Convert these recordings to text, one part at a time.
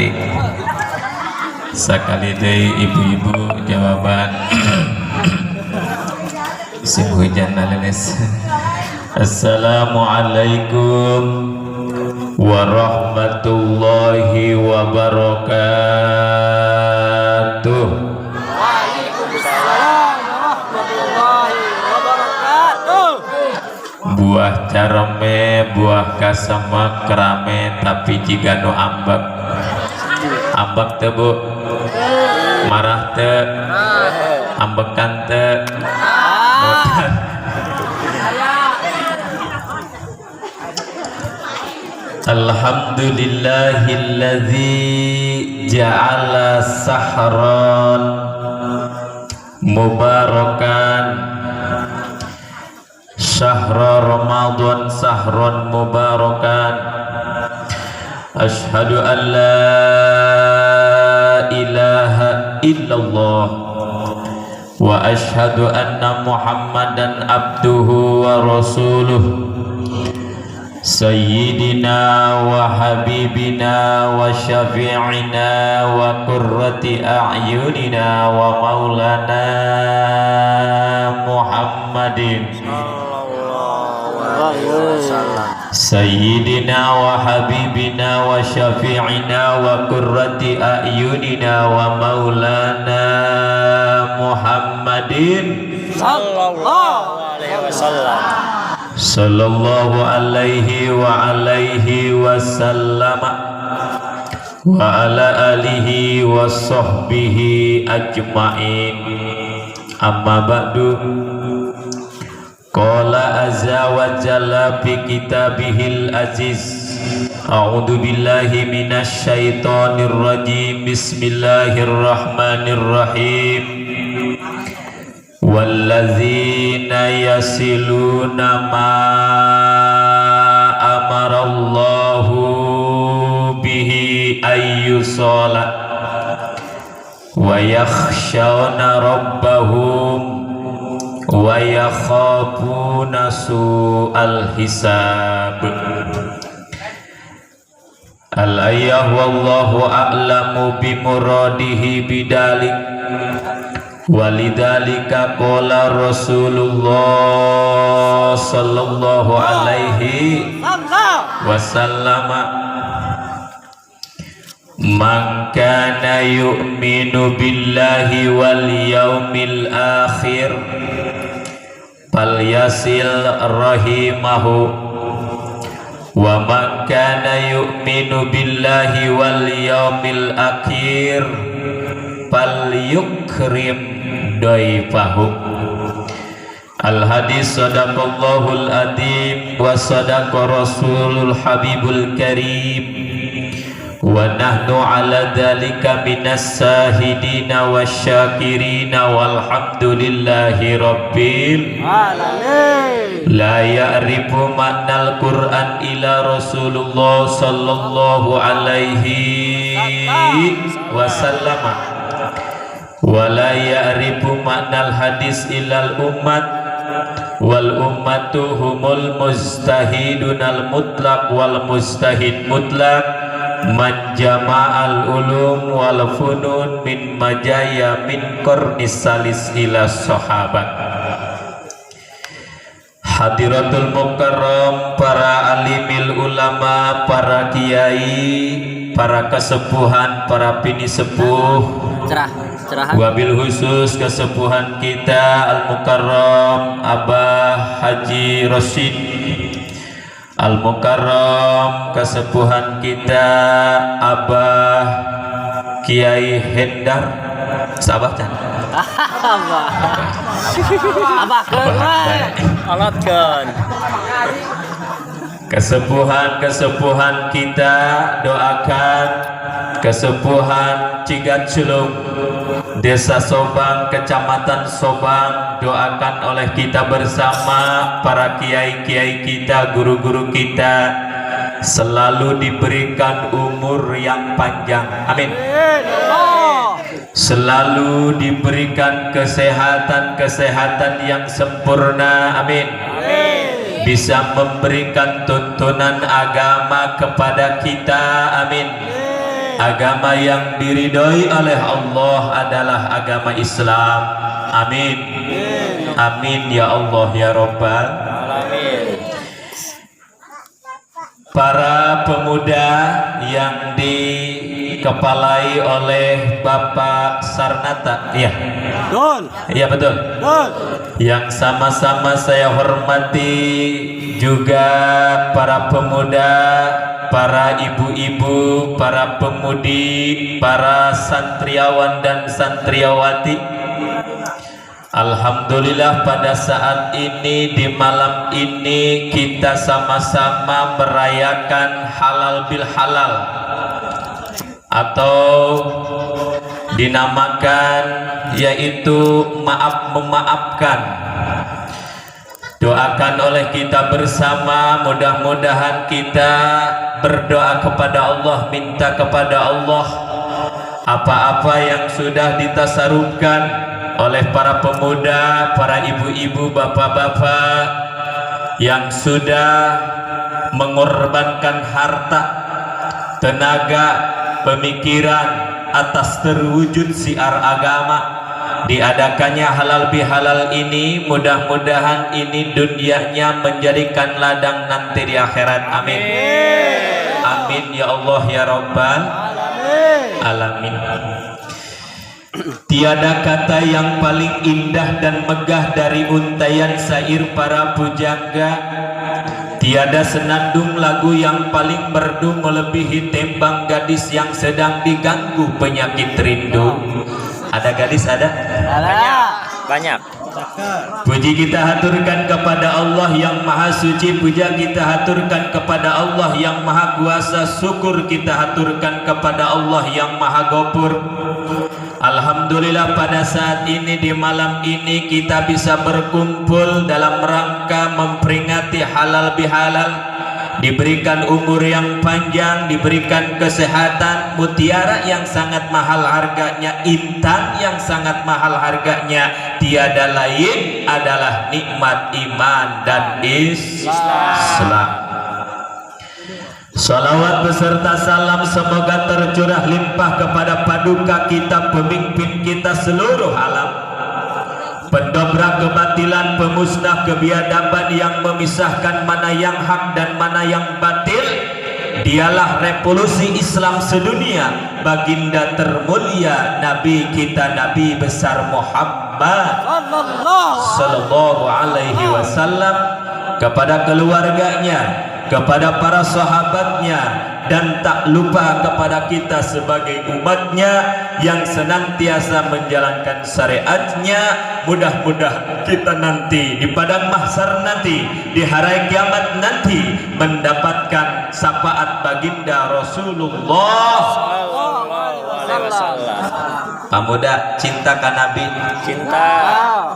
Saeutik. Sakali deui, ibu-ibu, jawaban. Musim hujan naleles. Assalamualaikum warahmatullahi wabarakatuh. Waalaikumsalam warahmatullahi wabarakatuh. Buah careme, buah kasemek rame, tapi jiga nu ambek. Ambek teu, Bu? Marah teu? Ambekan teu? Mudah. Alhamdulillahilladzi ja'ala sahran mubarakan, syahra Ramadan sahran mubarakan. Ashhadu an la ilaha illallah wa ashhadu anna Muhammadan abduhu wa rasuluh, sayyidina wa habibina wa syafi'ina wa qurrati a'yunina wa maulana Muhammadin, sayyidina wa habibina wa syafi'ina wa qurrati a'yunina wa maulana Muhammadin Sallallahu alaihi wasallam. Sallallahu alaihi wa alaihi wasallam wa ala alihi wa sahbihi ajmain. Amma ba'du. Qala azza wa jalla fi kitabihil aziz: A'udzu billahi minasy syaithanir rajim. Bismillahirrahmanirrahim. Wallazina yasiluna ma amarallahu bihi ayyusala wa yakhshawna rabbahum wa yakhafuna su'al hisab. Al-ayah wallahu a'lamu bimuradihi bidalik. Walidhalika qala Rasulullah sallallahu alaihi wasallam: Man kana yu'minu billahi wal yaumil akhir falyasil rahimahu, wa man kana yu'minu billahi wal yaumil akhir falyukrim daifahu. Al hadis. Sadaqallahul adim wa sadaqa rasulul habibul karim wa nahnu ala dhalika minas sahidina wasyakirina walhamdulillahi rabbil alamin. La ya'rifu ma'nal Qur'an ila Rasulullah sallallahu alaihi wasallam wa la ya'rifu ma'nal hadis ilal ummat, wal ummatu humul mujtahidunal mutlaq, wal mujtahid mutlaq man jama'al ulum wal funun min majaya min qarnis salis ila sahabat. Hadiratul mukarram, para alimil ulama, para kiai, para kesepuhan, para pini sepuh, Cerah, cerahan. Wabil khusus kesepuhan kita Al Mukarram Abah Haji Rosid, Al Mukarram kesepuhan kita Abah Kiai Hendar Sabah can. Abah. Abah keun we. Alatkeun. Kesepuhan-kesepuhan kita, doakan kesepuhan Ciganculung, Desa Sobang, Kecamatan Sobang, doakan oleh kita bersama para kiai-kiai kita, guru-guru kita selalu diberikan umur yang panjang. Amin. Selalu diberikan kesehatan-kesehatan yang sempurna. Amin. Bisa memberikan tuntunan agama kepada kita. Amin. Agama yang diridhoi oleh Allah adalah agama Islam. Amin. Amin ya Allah ya Rabbal Alamin. Para pemuda yang dikepalai oleh Bapak Sarnata, iya. Betul. Iya, betul. Betul. Yang sama-sama saya hormati juga para pemuda, para ibu-ibu, para pemudi, para santriawan dan santriawati. Alhamdulillah, pada saat ini, di malam ini, kita sama-sama merayakan halal bil halal atau dinamakan yaitu maaf memaafkan. Doakan oleh kita bersama, mudah-mudahan kita berdoa kepada Allah, minta kepada Allah apa-apa yang sudah ditasarufkan oleh para pemuda, para ibu-ibu, bapak-bapak yang sudah mengorbankan harta, tenaga, pemikiran atas terwujud syiar agama diadakannya halal bihalal ini, mudah-mudahan ini dunianya menjadikan ladang nanti di akhirat. Amin, amin ya Allah ya Rabbal Alamin. Tiada kata yang paling indah dan megah dari untaian syair para pujangga. Tiada senandung lagu yang paling merdu melebihi tembang gadis yang sedang diganggu penyakit rindu. Ada gadis, ada? Ada. Banyak. Puji kita haturkan kepada Allah yang Maha Suci, puja kita haturkan kepada Allah yang Maha Kuasa, syukur kita haturkan kepada Allah yang Maha Gopur. Alhamdulillah, pada saat ini, di malam ini, kita bisa berkumpul dalam rangka memperingati halal bihalal. Diberikan umur yang panjang, diberikan kesehatan, mutiara yang sangat mahal harganya, intan yang sangat mahal harganya, tiada lain adalah nikmat iman dan Islam. Salawat beserta salam semoga tercurah limpah kepada paduka kita, pemimpin kita seluruh alam, pendobrak kebatilan, pemusnah kebiadaban yang memisahkan mana yang hak dan mana yang batil. Dialah revolusi Islam sedunia, baginda termulia Nabi kita, Nabi besar Muhammad sallallahu alaihi wasallam, kepada keluarganya, kepada para sahabatnya, dan tak lupa kepada kita sebagai umatnya yang senantiasa menjalankan syariatnya. Mudah-mudahan kita nanti di padang mahsyar nanti, di hari kiamat nanti, mendapatkan syafaat baginda Rasulullah. Sallallahu alaihi wasallam. Pemuda, cinta ka Nabi? Cinta.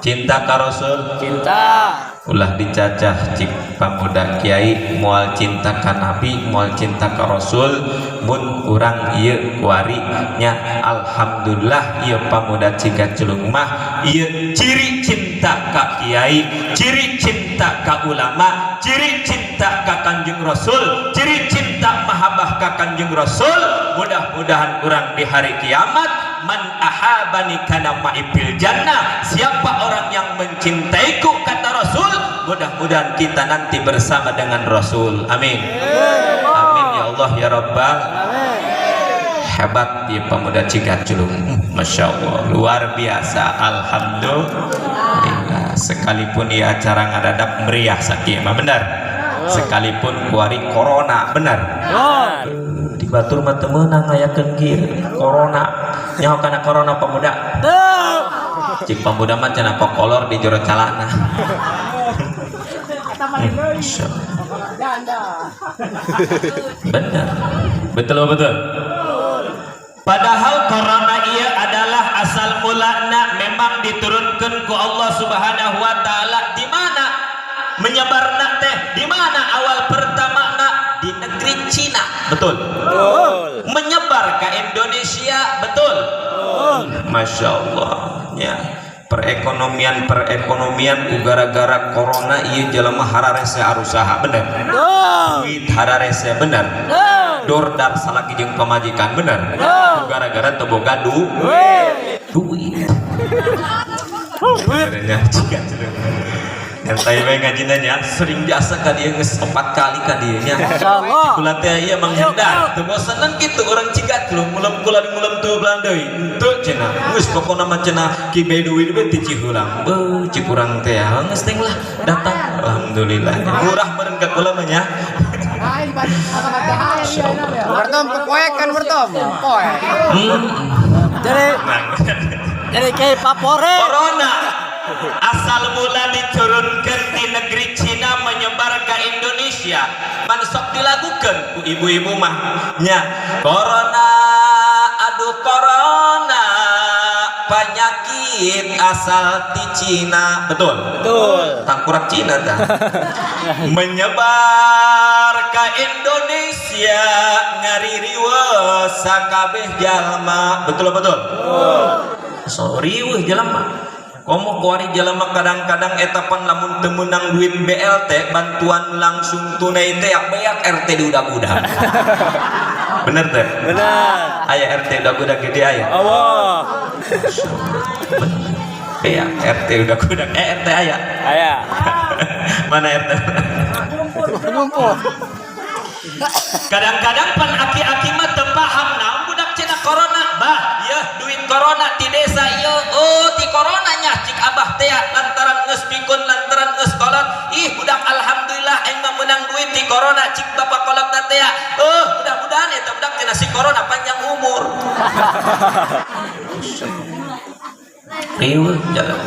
Cinta ka Rasul? Cinta. Ulah dicacah cik pamuda, kiai moal cinta ka Nabi, moal cinta ka Rasul. Mun urang ieu kuari nya, alhamdulillah ieu pamuda Cigaculung mah ieu ciri cinta ka kiai, ciri cinta ka ulama, ciri cinta ka Kanjeng Rasul, ciri cinta mahabbah ka Kanjeng Rasul. Mudah-mudahan urang di hari kiamat, man ahabani kana ma'i fil jannah, siapa orang yang mencintaiku, kata Rasul, mudah-mudahan kita nanti bersama dengan Rasul. Amin, amin ya Allah ya Rabbal. Hebat ya pemuda Cigaculung. Masya Allah, luar biasa. Alhamdulillah, sekalipun di acara ngadadak meriah sakieu mah, benar, sekalipun kuari corona, benar. Di batur mah teu meunang ngayakeun kieu, corona. Nyaho kana corona, pemuda? Cik pemuda mah cenah kokolor di jero calana. Masya Allah. Benar, betul betul. Padahal corona iya adalah asal mulana memang diturunkan ku Allah Subhanahu wa Taala. Di mana menyebarna teh, di mana awal pertama na? Di negeri Cina, betul? Betul. Menyebar ke Indonesia, betul? Masya Allah ya, perekonomian perekonomian ku gara-gara corona iya, jelema hararese arusaha, bener? Duit hararese, bener? Dordar salaki jeung pamajikan, bener? Gara-gara teu boga duit. Benernya jika nyantai we ngajina nya, sering jasa ka dieu, geus 4 kali ka dieu nya. Insyaallah. Kula teh ieu menghindar teu bosenan kitu urang Cigadlung, mulem kula di mulem teu belang deui henteu cenah, geus pokona mah cenah Ki Beduwi we ti Cihulang, beuh, cik urang teh geus teh lah datang, alhamdulillah murah meureun ka kula mah nya. Bertom kepoek kan, bertom. Poek. Jadi Nah, jadi kayak papore. Corona asal mula diturunkan di negeri Cina, menyebar ke Indonesia, man sok dilakukan ku ibu-ibu mah nya, "Corona, aduh corona, penyakit asal di Cina." Betul? Betul. Tangkurak Cina tah, menyebar ke Indonesia, ngaririweuh sakabeh jalma. Betul, betul? So riweuh jelema, komo kuari jelema kadang-kadang etapan lamun teu meunang duit BLT, bantuan langsung tunai teh, beak RT di udag-udag, bener teh? Benar. Aya RT udag-udag gede aya? Allah. Beak RT udag-udag, eh, RT aya? Aya. Mana RT? Ngumpul. Kadang-kadang pan aki-aki mah teu paham naon budak cenah corona, "Bah, ya duit corona ti desa ieu." "Oh, ti corona nya," cik abah teh, lantaran geus pikun, lantaran geus kolot. "Ih budak, alhamdulillah aing mah menang duit ti corona," cik bapak kolot teh. "Oh, mudah-mudahan eta budak cenah si corona panjang umur." Riweuh jalan.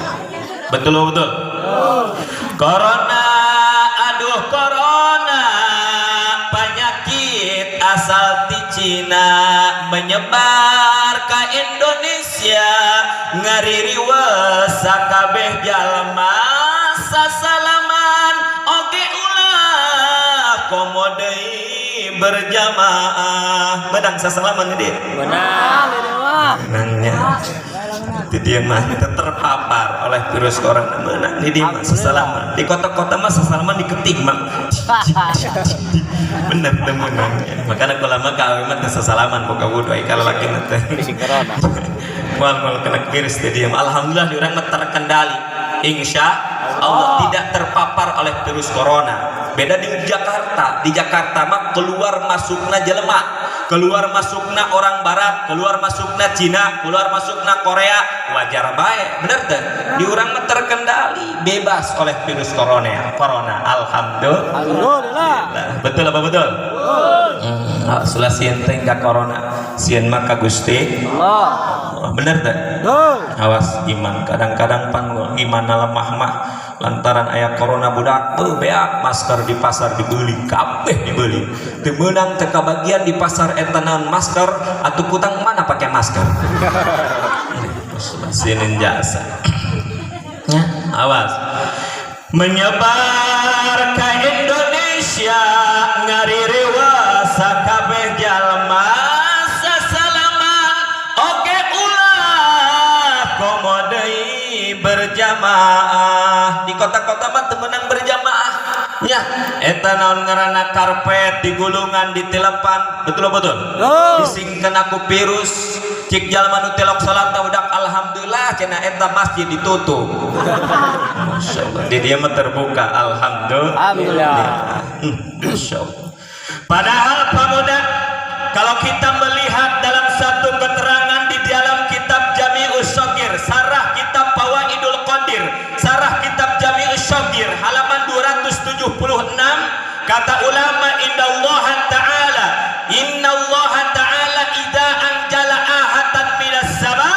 Betul, betul? "Corona, aduh corona, penyakit asal di Cina, menyebar ke Indonesia, ngaririweuh sakabeh jalma, sasalaman oge ulah, komo deui berjamaah." Menang sasalaman dia? Benar. Menangnya di dia mah terpapar oleh virus corona, menang di dia mah sesalaman. Di kota-kota mah sesalaman diketik mah, bener teu meunangnya? Makanya kalau mah kawin mah teu sesalaman, boga wudu ai kalau laki mah teh. Bisi corona. Moal, moal kena virus di dia mah. Alhamdulillah di urang mah terkendali, insya Allah tidak terpapar oleh virus corona. Beda di Jakarta. Di Jakarta mah keluar masukna jelema, keluar masukna orang barat, keluar masukna Cina, keluar masukna Korea, wajar baik, bener teh? Di urang mah terkendali, bebas oleh virus corona, corona, alhamdulillah. Alhamdulillah. Betul apa betul? Sulah sieun teh ka corona, sieun mah ka Gusti Allah. Allah. Bener teh? Betul. Awas iman, kadang-kadang pan gimana lemah mah lantaran aya corona budak, beuh, beak masker di pasar dibeli kabeh, dibeli teu meunang, teu kabagian di pasar eta naon masker atuh kutang mana pakai masker. Sinin jasa ya, awas, menyebar ke Indonesia, ngaririweuh sakabeh jalma, sasalaman oge ulah, komo deui berjamaah. Di kota-kota mah teu meunang berjamaah nya, eta naon ngaranna, karpet digulungan di telepan, betul, betul? Betul. Disingkeun ku virus. Cik jalma nu telok salat teh, "Udah, alhamdulillah," cenah, "eta masjid ditutup." Masya Allah, di dia mah terbuka, alhamdulillah. Alhamdulillah. Masya Allah. Padahal pemuda, kalau kita melihat dalam satu keterangan di dalam kitab Jami'us Shogir, sarah kitab Fawaidul Qadir, sarah kitab Jami'us Shogir halaman 276, kata ulama, inna Allah ta'ala, inna Allah ta'ala idza anjala ahatan minas sama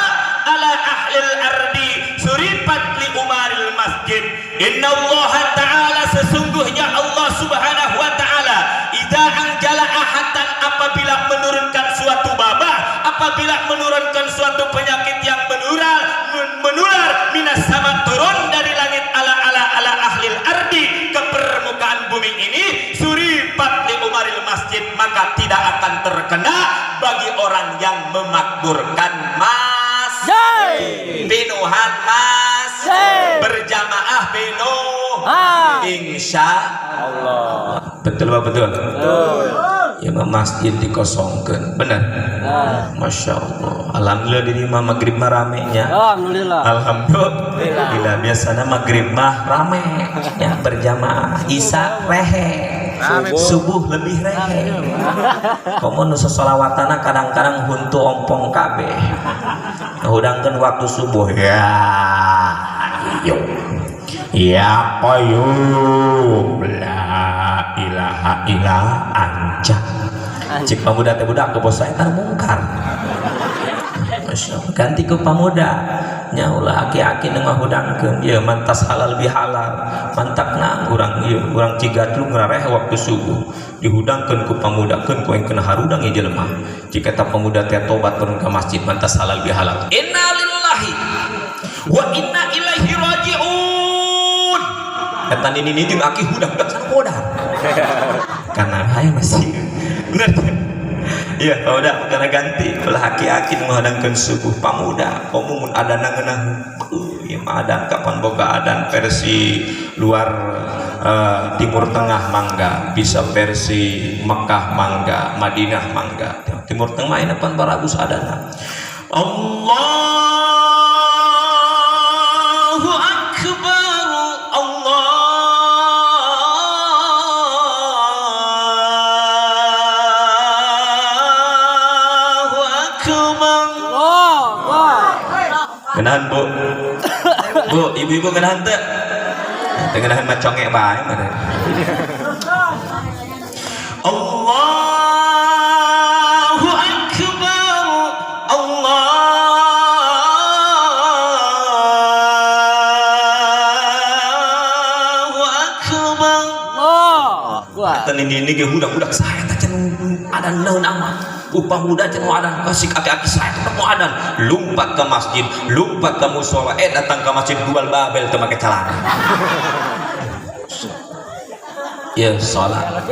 ala ahlil ardi surifat li umaril masjid. Inna Allah ta'ala, sesungguhnya Allah Subhanahu wa ta'ala, idza anjala ahatan, apabila menurunkan suatu wabah, apabila menurunkan suatu penyakit yang menular, menular, minas sama, turun dari langit, ala ala ala ahlil ardi, ke permukaan bumi ini, surifat li umaril masjid, maka tidak akan terkena bagi orang yang memakmurkan masjid, pinuhan mas berjamaah pinuh. Ah. Insya Allah. Betul apa betul? Betul. Ya mah masjid dikosongkeun, bener? Masya Allah. Alhamdulillah di mah maghrib mah rame nya. Alhamdulillah. Alhamdulillah, biasanya maghrib mah rame ya, berjamaah, isya rehe, subuh lebih rehe. Komo nu sosolawatana kadang-kadang huntu ompong kabeh. Hudangkeun waktu subuh ya. Yo. Ya qayyum la ilaha illa anta. Cik pamuda teh budak ke bos saya tar mungkar. Masya Allah. Ganti ke pamuda nya, ulah aki-aki nu ngahudangkeun. Ieu mantas halal bihalal. Mantakna urang ieu urang Cigadlung ngarareh waktu subuh dihudangkeun ku pamuda, keun ku aing kena harudang ieu jelema. Jika eta pamuda teh tobat turun ke masjid, mantas halal bihalal. Innalillahi wa inna ilaihi rajiun. Eta nini jeung aki hudang-hudang sana modal. Karena hayang masih bener. Iya, udah karena ganti ulah aki-aki nu ngadangkeun subuh, pamuda komo mun adana ngeunah, ieu mah adan kapan boga adan versi luar, Timur Tengah mangga, bisa versi Mekah mangga, Madinah mangga. Timur Tengah ini pan baragus adana. Allahu akbar, Allahu akbar. Oh, wah. Kenahan, Bu. Bu, ibu-ibu kenahan teu? Teu ngenahan mah congek bae meureun. Allahu akbar, Allahu akbar. Oh, wah. Eta nini ge budak-budak saya teh can adan naon amat. Upah muda can adan kasih aki-aki saya teh mau adan, lompat ke masjid, lompat ke musola, datang ke masjid gubal babel teu make celana. Ya salat.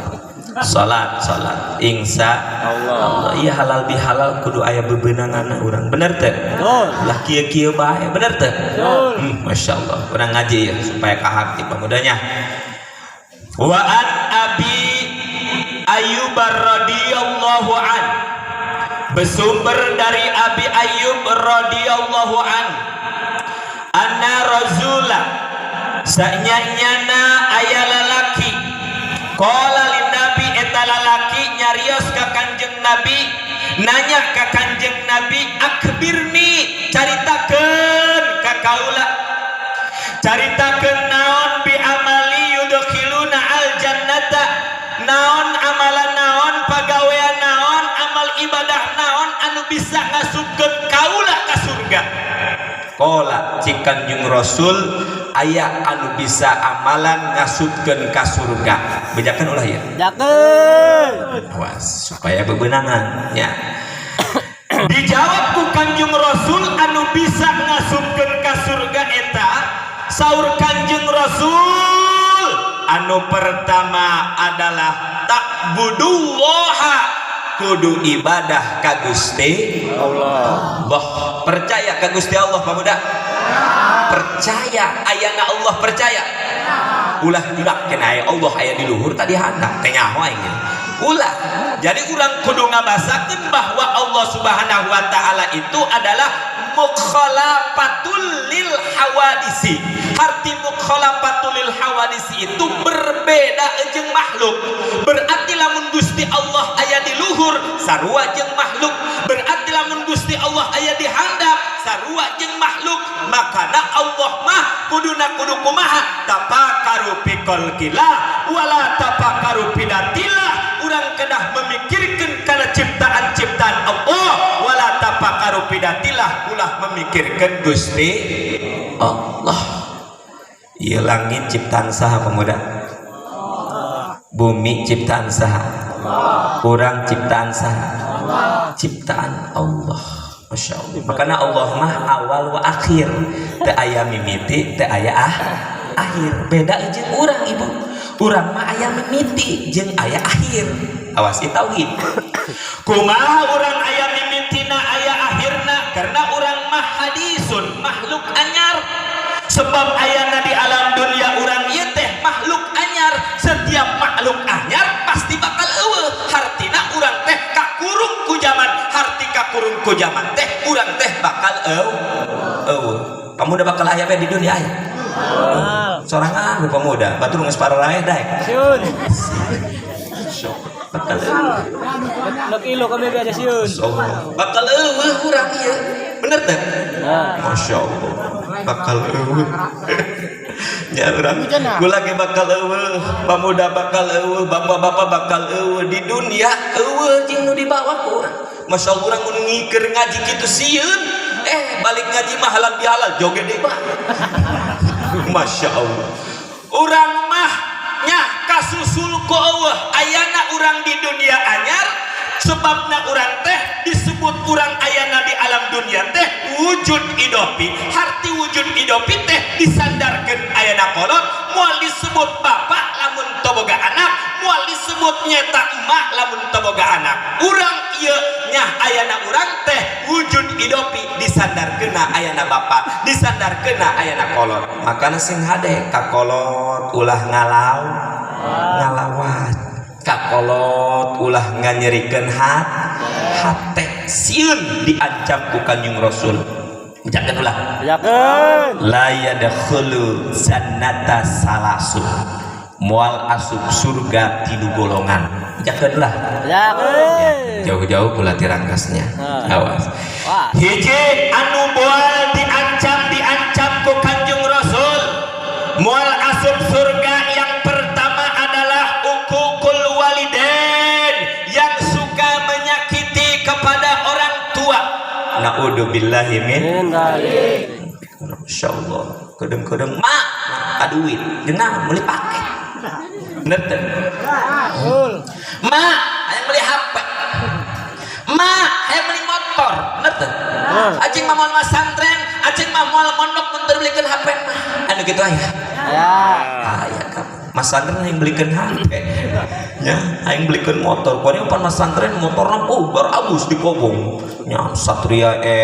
Salat, salat. Insya Allah. Iya, halal bihalal kudu aya bebenangan urang. Bener teh? Betul. Lah kieu-kieu bae, bener teh? Betul. Masya Allah. Urang ngaji ya supaya ka hati pamudanya. Wa an Abi Ayyub radhiyallahu an, bersumber dari Abi Ayyub radhiyallahu an, anna rajula, sanyanyana aya lalaki, qala lin nabi, eta lalaki nyarios ka Kanjeng Nabi, nanya ka Kanjeng Nabi, akbirni, caritakeun ka kaula, caritakeun naon, bi amali yudkhiluna al jannata, naon amalan, naon pagawean, naon amal ibadah, naon anu bisa ngasupkeun kaula ka surga. Qala, cik Kanjeng Rasul, aya anu bisa amalan ngasupkeun ka surga. Bejakeun ulah ya? Yakin. Awas supaya bebenangan ya. Dijawab ku Kanjeng Rasul, anu bisa ngasupkeun ka surga eta, saur Kanjeng Rasul, anu pertama adalah ta'budullaha, kudu ibadah ka Gusti Allah. Allah. Percaya ka Gusti Allah, pemuda? Percaya ayana Allah, percaya. Ulah ulah kena aya Allah aya di luhur tadi handap teh nyaho aing. Ulah. Jadi urang kudu ngabasakeun bahwa Allah Subhanahu wa taala itu adalah mukhalafatul lil hawadisi. Arti mukhalafatul lil hawadisi itu berbeda jeung makhluk. Berarti lamun Gusti Allah aya di luhur sarua jeung makhluk. Berarti lamun Gusti Allah aya di handap sarua jeung makhluk. Makana Allah mah kuduna kudu kumaha? Tafakkaru fi khalqillah wala tafakkaru fi dzatillah. Urang kedah memikirkan kana ciptaan-ciptaan Allah, wala tafakkaru fi dzatillah, ulah memikirkan Gusti Allah. Ieu langit ciptaan saha, pemuda? Bumi ciptaan saha? Urang ciptaan saha? Ciptaan Allah. Masya Allah. Makanya Allah mah awal wa akhir. Teu aya mimiti, teu aya akhir. Beda jeung urang, ibu. Urang mah aya mimiti jeung aya akhir. Awas ieu tauhid. Kumaha urang aya mimitina aya akhirna? Karena urang mah hadisun, makhluk anyar. Sebab ayana di alam dunia urang ieu teh makhluk anyar. Setiap makhluk anyar pasti bakal eueuh. Hartina pasti kakurung ku zaman teh urang teh bakal eueuh. Pemuda bakal aya di dunia aya. Sorangan pemuda, batur geus pararaeh daek. Siun. Sok bakal eueuh. Lek ilo kami aja siun. Bakal eueuh urang ieu. Bener teh? Nah. Masya Allah, bakal eueuh. Ya urang, gula ge bakal eueuh, pemuda bakal eueuh, bapak-bapak bakal eueuh di dunia eueuh jeung nu dibawa ku urang. Masya Allah, urang mun ngikeun ngaji kitu sieun. Balik ngaji mah halal bihalal joget deui mah. Masya Allah. Urang mah nya kasusul ku eueuh, ayana urang di dunia anyar sebabna urang teh disebut urang ayana di alam dunia teh wujud idopi. Harti wujud idopi teh disandarkeun ayana kolot, moal disebut bapak lamun teu boga anak, moal disebut nyeta emak lamun teu boga anak. Urang ieu nya ayana urang teh wujud idopi disandarkeunna ayana bapak, disandarkeunna ayana kolot. Makana sing hade ka kolot ulah ngalau ngalawat, kakolot ulah nganyerikeun hate, sieun diancam ku Kanjeng Rasul. Jangan ulah. Yakin. La yadkhulu jannata salasun, moal asup surga tilu golongan. Jangan ulah. Yakin. Jauh-jauh kula tirangkasnya. Awas. Wah. Hiji anu moal diancam ku Kanjeng Rasul moal asup surga yang pertama adalah uququl walidain, yang suka menyakiti kepada orang tua. Naudzubillahi min Dzalik. Masya Allah, kedeng-kedeng mak duit jenah beli paket. Bener teh? Mak hayang beli HP, mak hayang beli motor. Bener teh? Acing mah moal masantren, acing mah moal mondok mun teu belikeun HP mah. Anu kitu aya? Ya. Aya kamu. Masantren hayang belikeun HP. Nya, hayang belikeun motor. Kuari pan masantren motorna oh bar abus di kobong. Nya Satria E,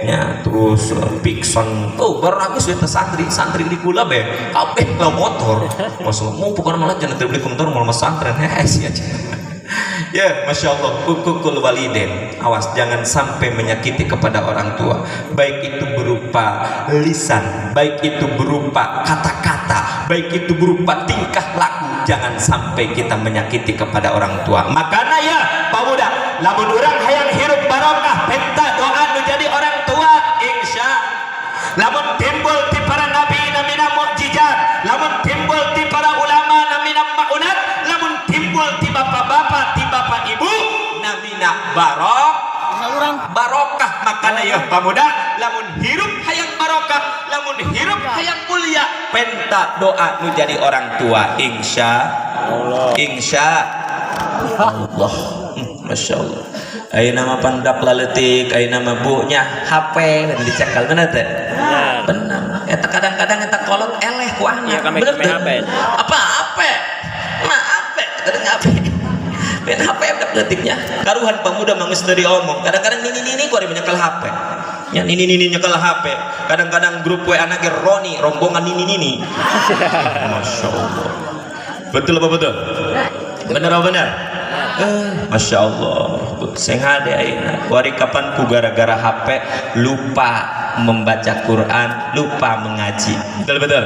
nya terus Pixon. Oh bar abus we teh santri, santri di kula be. Kabeh lah motor. Masalah mau pokona malah jangan teu beli motor moal masantren. Heh sia. Ya, Masya Allah, uququl waliden. Awas, jangan sampai menyakiti kepada orang tua. Baik itu berupa lisan, baik itu berupa kata-kata, baik itu berupa tingkah laku. Jangan sampai kita menyakiti kepada orang tua. Makanya ya, pemuda, lamun urang hayang hirup barokah, penta doa nu jadi orang tua, insya. Lamun timbul ti para nabi namina mukjizat, lamun timbul ti para ulama namina maunat, lamun timbul ti bapak-bapak, ti bapak ibu namina barok barokah. Makana ya pemuda, lamun hirup hayang barokah, lamun hirup hayang mulia, penta doa nu jadi orang tua, insya Allah. Insya Allah. Masya Allah. Ayeuna mah pandak laletik, ayeuna mah bu nya HP dan dicekal, bener teh? Bener. Eta kadang-kadang eta kolot eleh ku anak. Iya, kami Bener kami teh? HP. Apa HP? Ma HP, kadang HP. Main HP budak leutiknya. Karuhan pemuda mah geus teu diomong. Kadang-kadang nini nini ku ari nyekel HP. Ya nini nini nyekel HP. Kadang-kadang grup WA ge Roni, rombongan nini nini. Masya Allah. Betul apa betul? Bener apa bener? Masya Allah. Sing hade ayeuna. Wari kapan ku gara-gara HP lupa membaca Quran, lupa mengaji. Betul betul.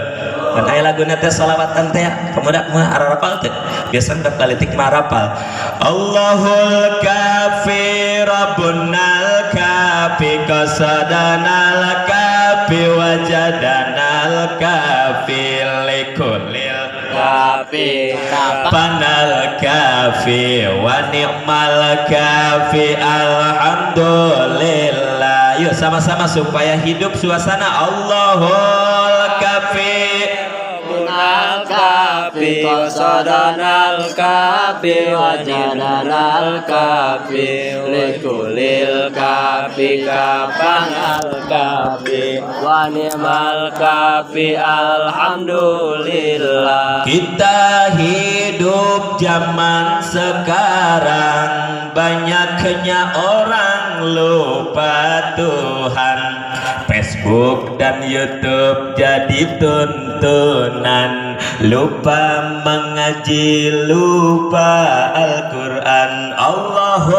Dan aya laguna teh salawatan teh, pemuda mah ararapal teh. Biasana budak laletik mah arapal. Allahul kafi rabbunal kafi qasadanal kafi wajadanal kafi likulil Kafi. Panal kafi wa ni'mal kafi alhamdulillah. Yuk sama-sama supaya hidup suasana Allahul kafi. Al kafi qasadanal kafi wajadanal kafi likulil kafi kafanal kafi wa ni'mal kafi alhamdulillah. Kita hidup zaman sekarang, banyaknya orang lupa Tuhan. Facebook dan YouTube jadi tuntunan, lupa mengaji, lupa Al-Quran. Allahu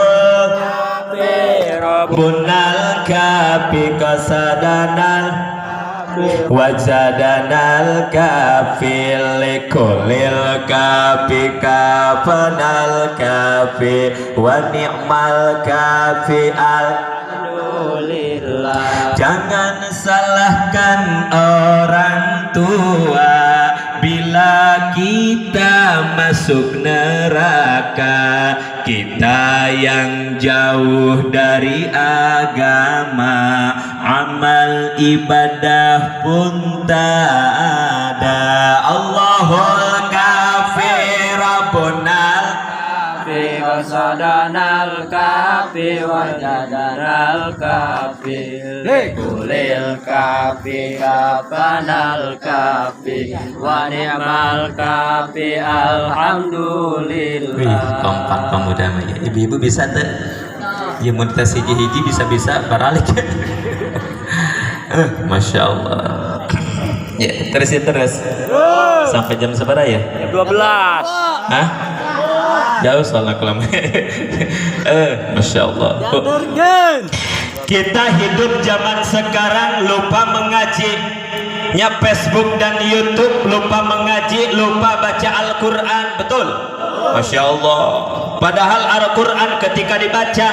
Kafi Rabbunal kafi qasadanal wajadanal kafi likulil kafi kafanal kafi wa ni'mal kafi Alhamdulillah. Jangan salahkan orang tua bila kita masuk neraka. Kita yang jauh dari agama, amal ibadah pun tak ada. Allahul kafi Rabbunal kafi wasadanal kafi wajadanal kafi likulil kafi kafanal kafi wa ni'mal kafi alhamdulillah. Wih, kompak pemuda mah ya. Ibu-ibu bisa tuh. Ya mun tes hiji-hiji bisa-bisa baralik. Masya Allah. Ya, terus ya terus. Sampai jam seberapa ya? Jam 12. Hah? Jauh soalnya kalau Masya Allah. Kita hidup zaman sekarang lupa mengaji. Nya Facebook dan YouTube lupa mengaji, lupa baca Al-Quran, betul? Masya Allah. Padahal Al-Quran ketika dibaca,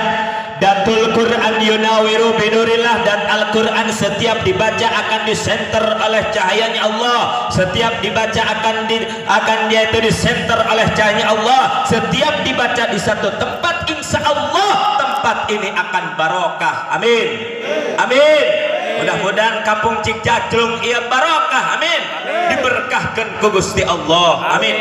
Datul Quran yunawiru binurillah, dan Al-Quran setiap dibaca akan disenter oleh cahayanya Allah. Setiap dibaca akan dia itu disenter oleh cahayanya Allah. Setiap dibaca di satu tempat, insya Allah tempat ini akan barokah. Amin. Amin. Mudah-mudahan kampung Cikcaclung ia barokah. Amin. Diberkahkan ku Gusti Allah. Amin.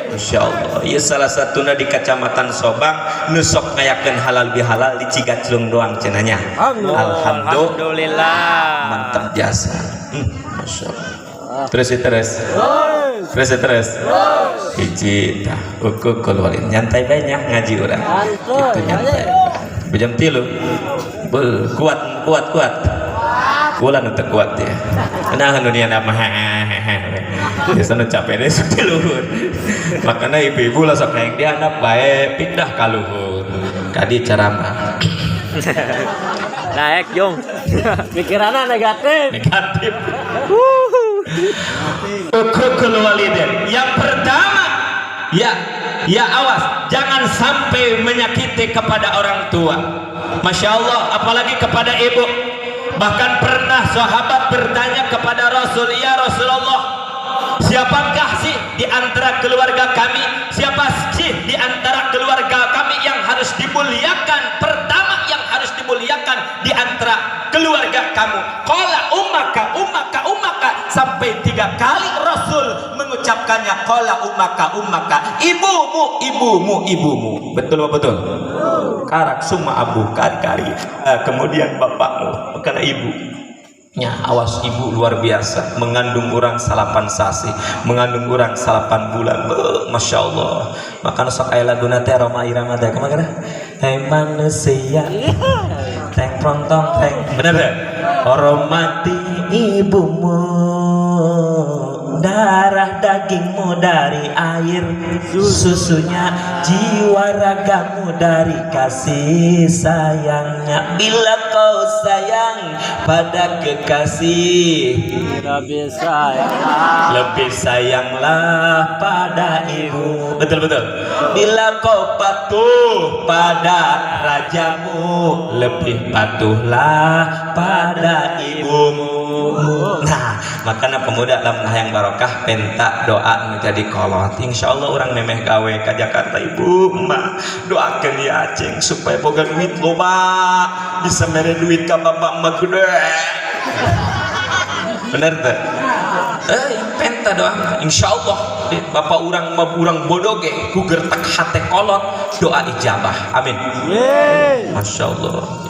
Masya Allah. Ieu salah satuna di Kecamatan Sobang nu sok ngayakeun halal bihalal di Cigaclung doang cenah nya. Alhamdulillah. Alhamdulillah. Mantap jasa. Masya Allah. Terus ya, terus. Terus ya, terus. Hiji tah uququl walid. Nyantai bae nya ngaji urang. Kitu nyantai. Jam 3. Bel, kuat kuat kuat. Kula nu teu kuat ya. Nah dunia nama biasanya capek deh sok di luhur. Makanya ibu-ibu lah sok hayang dihandap bae pindah ka luhur. Kadi ceramah. Naik jong. Pikirannya negatif. Negatif. Uququl walidain. Yang pertama, ya, ya awas, jangan sampai menyakiti kepada orang tua. Masya Allah, apalagi kepada ibu. Bahkan pernah sahabat bertanya kepada Rasul, ya Rasulullah, siapakah sih di antara keluarga kami, siapa sih di antara keluarga kami yang harus dimuliakan? Pertama yang harus dimuliakan di antara keluarga kamu. Qala ummaka, ummaka, ummaka. Sampai 3 kali Rasul mengucapkannya. Qala ummaka, ummaka. Ibumu, ibumu, ibumu. Betul apa betul? Karak summa abu kari-kari. Kemudian bapakmu, karena ibu. Ya, awas ibu luar biasa, mengandung orang 8 sasi, mengandung orang 8 bulan. Masya Allah. Maka sok aya laguna teh Rhoma Irama teh kumaha? Hei manusia, teng prong tong teng. Bener teh? Hormati ibumu, darah dagingmu dari air susunya, jiwa ragamu dari kasih sayangnya. Bila kau sayang pada kekasih, lebih sayang, lebih sayanglah pada ibu. Betul betul. Bila kau patuh pada rajamu, lebih patuhlah pada ibumu. Nah, makanya pemuda lamun hayang barokah penta doa menjadi kolot. Insya Allah orang memeh gawe ke Jakarta, ibu emak doakan ya aceng supaya boga duit loba, bisa mere duit ka bapak emak gede. Bener teh? Penta doa. Insya Allah bapak urang mah urang bodoh ge ku gertak hate kolot doa ijabah. Amin. Masya Allah.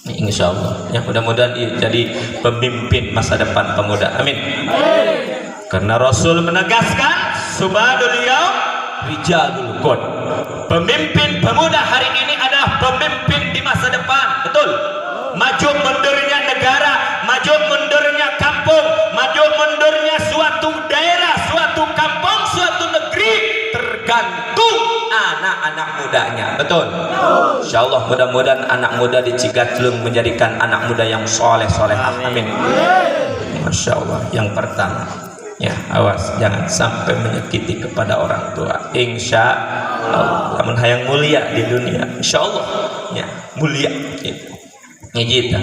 Insya Allah ya, mudah-mudahan jadi pemimpin masa depan pemuda. Amin. Karena Rasul menegaskan subadul yaum rijalul qad. Pemimpin pemuda hari ini adalah pemimpin di masa depan. Betul. Maju mundurnya negara, maju mundurnya kampung, maju mundurnya suatu daerah, suatu kampung, suatu negeri tergantung anak Anak-anak mudanya, betul? Insya Allah mudah-mudahan anak muda di Cigadleng menjadikan anak muda yang soleh soleh. Amin. Masya Allah. Yang pertama, ya awas jangan sampai menyakiti kepada orang tua. Insya Allah. Lamun hayang mulia di dunia, insya Allah, ya mulia. Gitu. Hiji.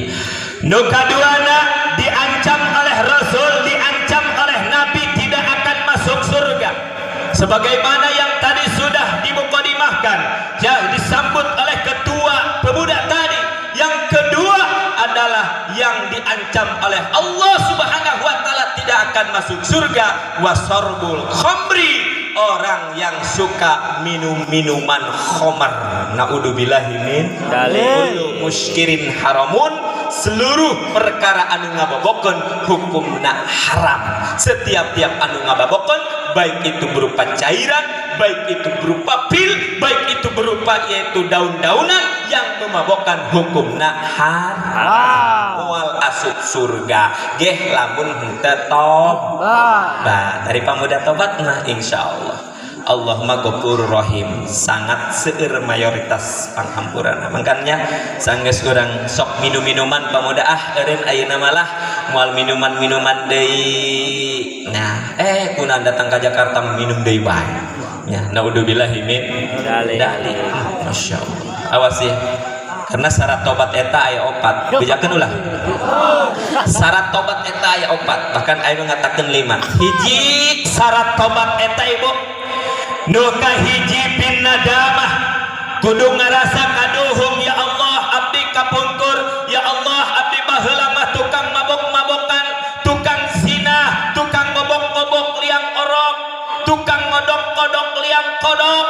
Nu kaduana diancam oleh Rasul, diancam oleh Nabi tidak akan masuk surga. Sebagaimana yang tadi sudah dimukadimahkan, ya disambut oleh ketua pemuda tadi. Yang kedua adalah yang diancam oleh Allah Subhanahu wa taala tidak akan masuk surga, wasyarbul khamri, orang yang suka minum minuman khamar. Naudzubillahi min Dalik. Kullu muskirin haramun, seluruh perkara anu ngababokeun hukumna haram. Setiap tiap anu ngababokeun, baik itu berupa cairan, baik itu berupa pil, baik itu berupa yaitu daun-daunan yang memabokkan, hukumna haram, moal asup surga geh lamun henteu tobat. Dari pemuda tobat mah insya Allah Allah mah Ghafurur Rahim, sangat seueur mayoritas panghampuran. Makanya sanggeus urang sok minum-minuman pemuda, ah eureun ayeuna malah moal minuman-minuman deui. Nah, kunaon datang ke Jakarta minum deui bae nya? Naudzubillahi min Dalik. Dalik. Masya Allah, awas ya, karena syarat tobat eta aya opat. Bejakeun ulah, syarat tobat eta aya opat, bahkan aya nu ngatakeun lima. Hiji syarat tobat eta, ibu, nu kahiji bin nadamah, kudu ngarasa kaduhung. Ya Allah, abdi kapungkur, ya Allah, abdi baheula mah tukang mabok-mabokan, tukang zina, tukang ngobok-ngobok liang orok, tukang ngodok-kodok liang kodok.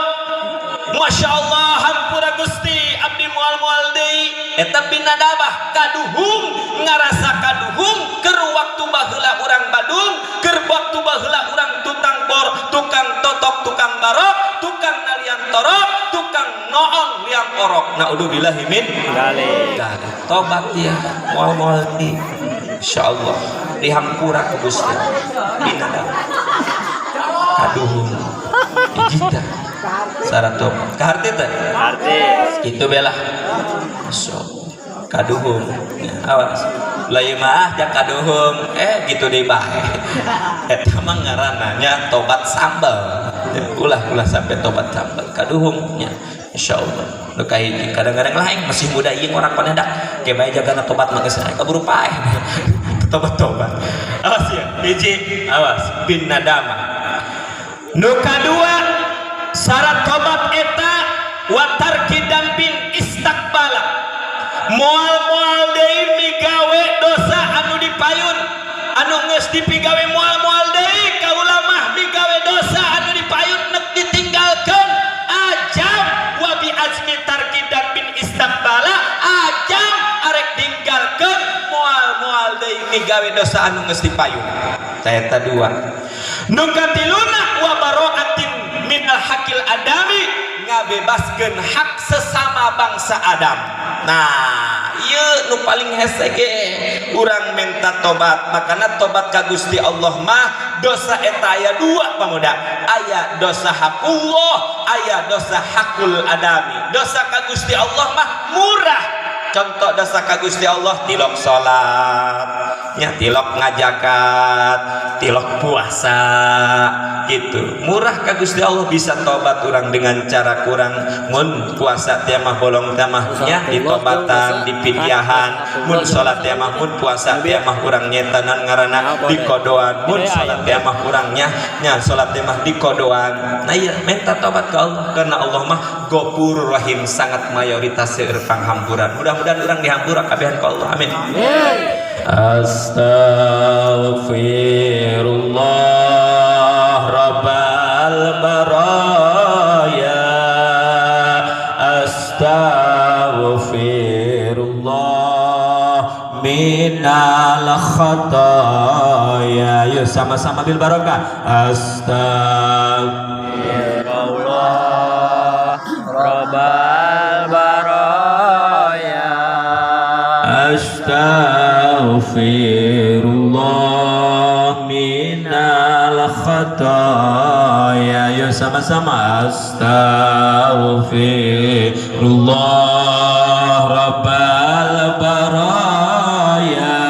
Masya Allah, hampura Gusti, abdi moal-moal deui. Eta binadabah, kaduhung, ngarasa kaduhung keur waktu baheula urang Badung, keur waktu baheula urang tukang bor, tukang totok, tukang barok, tukang nalian torok, tukang noong liang orok. Naudzubillahi min Dalik. Dalik. Tobat ya, moal-moal di insyaallah dihampura ku Gusti. Binadabah, kaduhung. Hiji tah syarat tobat. Kaharti teh? Arti. Gitu belah. Masya Allah. Kaduhung ya, awas lain mah jak kaduhung, gitu deh bae. Eta mah ngaranna nya tobat sambal ya, ulah ulah sampai tobat sambal. Kaduhung nya, insyaallah. Nu kahiji. Kadang-kadang lah aing masih muda ieu orang panedak ke bae jagana tobat mah geus kaburu paeh tobat-tobat. Awas ya, hiji, awas bin nadama. Nu kadua syarat tobat eta wa tarki dzambin istakbala, moal-moal deui migawe dosa anu dipayun, anu geus dipigawe. Moal-moal deui kaula mah migawe dosa anu dipayun, nek ditinggalkeun. Ajam wa bi azmi tarki dzambin istakbala, ajam arek ninggalkeun, moal-moal deui migawe dosa anu geus dipayun. Eta dua. Nu katiluna wa baraatin minal hakil adami, ngabebaskeun hak sesama bangsa Adam. Nah, ieu nu paling hese ge urang minta tobat. Makana tobat ka Gusti Allah mah dosa eta aya dua, pamuda. Aya dosa hakullah, aya dosa hakul adami. Dosa ka Gusti Allah mah murah. Contoh dosa ka Gusti Allah, tilok salat nya, tilok ngajakat, tilok puasa gitu, murah ka Gusti Allah. Bisa tobat orang dengan cara kurang mun puasa teh mah bolong teh mah nya ditobatan, dipindiahan. Mun salat teh mah, mun puasa teh mah urang nyetanan ngaranna dikodoan. Mun salat teh mah urangnya nya salat teh mah dikodoan. Nah iya, minta tobat ke Allah karena Allah mah Ghafurur Rahim, sangat mayoritas seueur panghampuran. Mudah-mudahan urang dihampura kabehan ku Allah, amin. Astaghfirullah Rabbal baraya, astaghfirullah minal khataya. Yuk sama-sama bil barokah. Astaghfirullah Rabbal baraya. Astaghfirullah minal Khotoya. Yuk sama-sama, astaghfirullah rabbal baraya,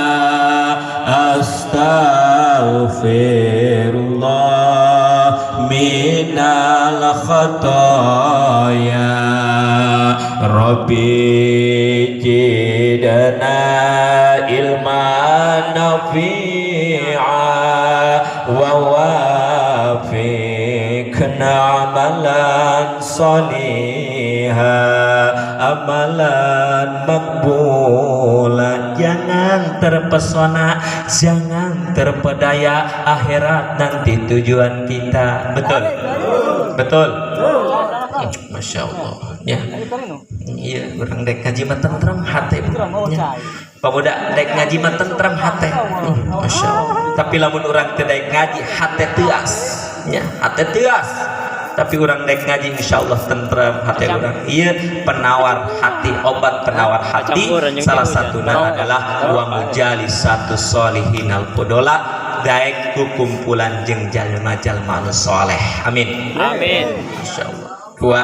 astaghfirullah minal khotoya, Rabbi jidna ilman nafi'a wa wafiqna amalan soliha amalan makbula. Jangan terpesona, jangan terpedaya, akhirat nanti tujuan kita. Betul, betul. Masya Allah ya. Iya, urang dek ngaji mah tentrem hate ya. Pemuda dek ngaji mah tentrem hate. Masya Allah. Tapi lamun urang teu dek ngaji, hate teuas ya, hate teuas. Tapi urang dek ngaji, insya Allah tentrem hati urang. Iya, penawar hati, obat penawar hati salah satunya adalah wa mujalisatus solihin al fudola, daek ku kumpulan jeung jalma-jalma anu soleh. Amin. Amin. Masya Allah. Dua,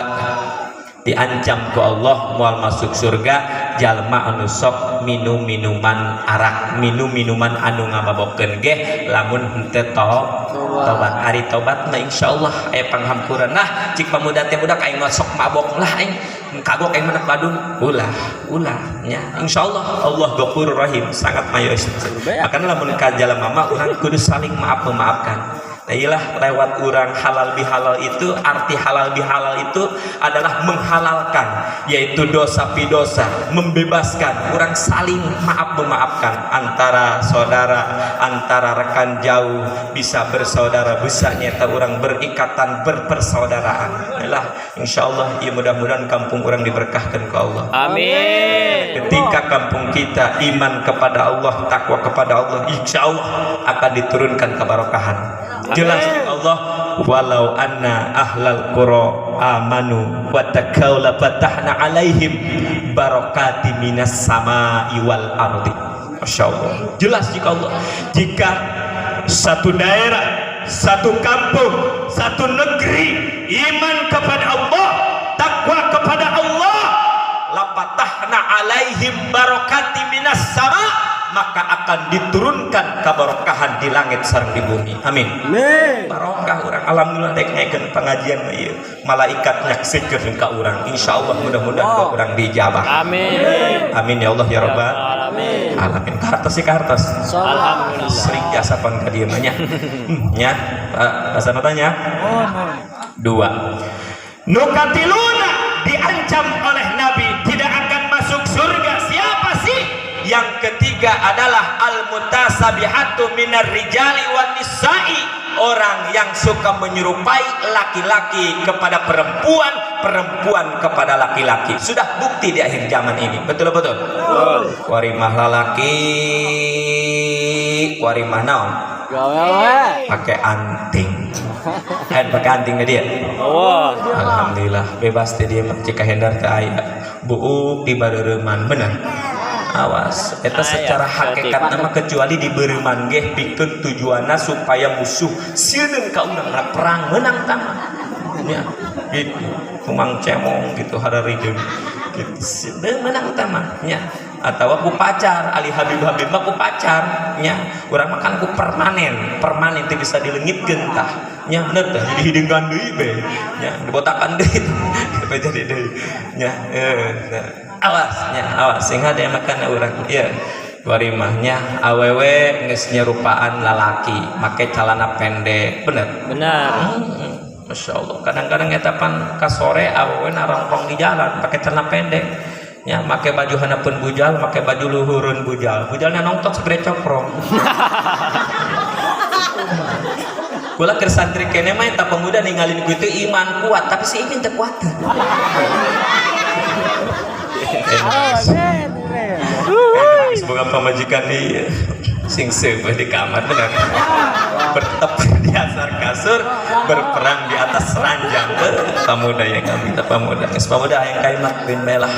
diancam ku Allah moal masuk surga jalma anu sok minum minuman arak, minum minuman anu ngamabokeun ge lamun henteu tobat. Ari tobat mah insyaallah aya panghampuran. Nah, cik pamuda teh, budak aing mah sok mabok lah, aing kagok, aing mah badung. Ulah, ulah nya, insyaallah Allah Ghafurur Rahim, sangat mayois. Makanya lamun ka jalma mah urang kudu saling maaf memaafkan. Nah, iyalah lewat urang halal bihalal itu, arti halal bihalal itu adalah menghalalkan, yaitu dosa pidosa, membebaskan, urang saling maaf memaafkan antara saudara, antara rekan jauh, bisa bersaudara, bisa nyata urang berikatan berpersaudaraan. Lah, insyaallah ya, mudah-mudahan kampung urang diberkahkan ke Allah. Amin. Ketika kampung kita iman kepada Allah, takwa kepada Allah, insya Allah akan diturunkan kebarokahan. Jelas Allah, walau anna ahlal qura amanu wattaqau la fatahna alaihim barakati minas samai wal ardi. Masya Allah. Jelas jika Allah, jika satu daerah, satu kampung, satu negeri iman kepada Allah, takwa kepada Allah, lapatahna alaihim barakati minas sama, maka akan diturunkan keberkahan di langit sareng di bumi. Amin. Barokah urang, alhamdulillah dek ngaikeun pengajian mah ieu malaikat nyaksikeun ka urang. Insyaallah mudah-mudahan doa urang diijabah. Amin. Amin ya Allah ya rabbal Alamin. Alamin. Kahartos sih, kahartos. Alhamdulillah. Sering jasa pan ka dieu mah nya. Nya, Pak, bahasa tanya. Dua. Nu katiluna diancam oleh Nabi tidak akan masuk surga. Siapa sih? Yang ketiga adalah al-mutasyabihatu minar rijali wan nisa'i, orang yang suka menyerupai laki-laki kepada perempuan, perempuan kepada laki-laki. Sudah bukti di akhir zaman ini. Betul betul. Kuari mah lalaki, kuari mah naon? Pakai anting. Eh, pakai anting dia. Oh. Alhamdulillah bebas teh dia mah, cika hendar teh aya. Buuk di bareureman, bener. Awas, eta Aya, secara hakikat nama kecuali di beureman ge pikeun tujuanna supaya musuh sieun ka urang perang menang tama. Ya, gitu. Kumang cemong gitu hararideung. Gitu. Sieun menang tama nya. Atau ku pacar, ali Habib Habib mah ku pacar nya. Urang mah kan ku permanen, permanen teu bisa dileungitkeun tah. Nya bener teh, jadi hideungan deui be. Nya dibotakan deui. Apa jadi deui. Nya nah. Awas nya, awas sing hade makan urang. Ieu warimahnya awewe geus nyerupaan lalaki, make celana pendek, bener. Benar. Masya Allah. Kadang-kadang eta pan ka sore awewe narongkrong di jalan pakai celana pendek. Ya, make baju handapeun bujal, make baju luhureun bujal. Bujalna nongtot segede cokrong. Kula keur santri kene mah eta pemuda ninggalin ku itu iman kuat, tapi si imin teu kuat. Semoga pamajikan di sing seubeuh di kamar, bener. Bertepuk di dasar kasur, berperang di atas ranjang. Pamuda yang kami, kita pamuda. Geus pamuda yang kai mah bin melah.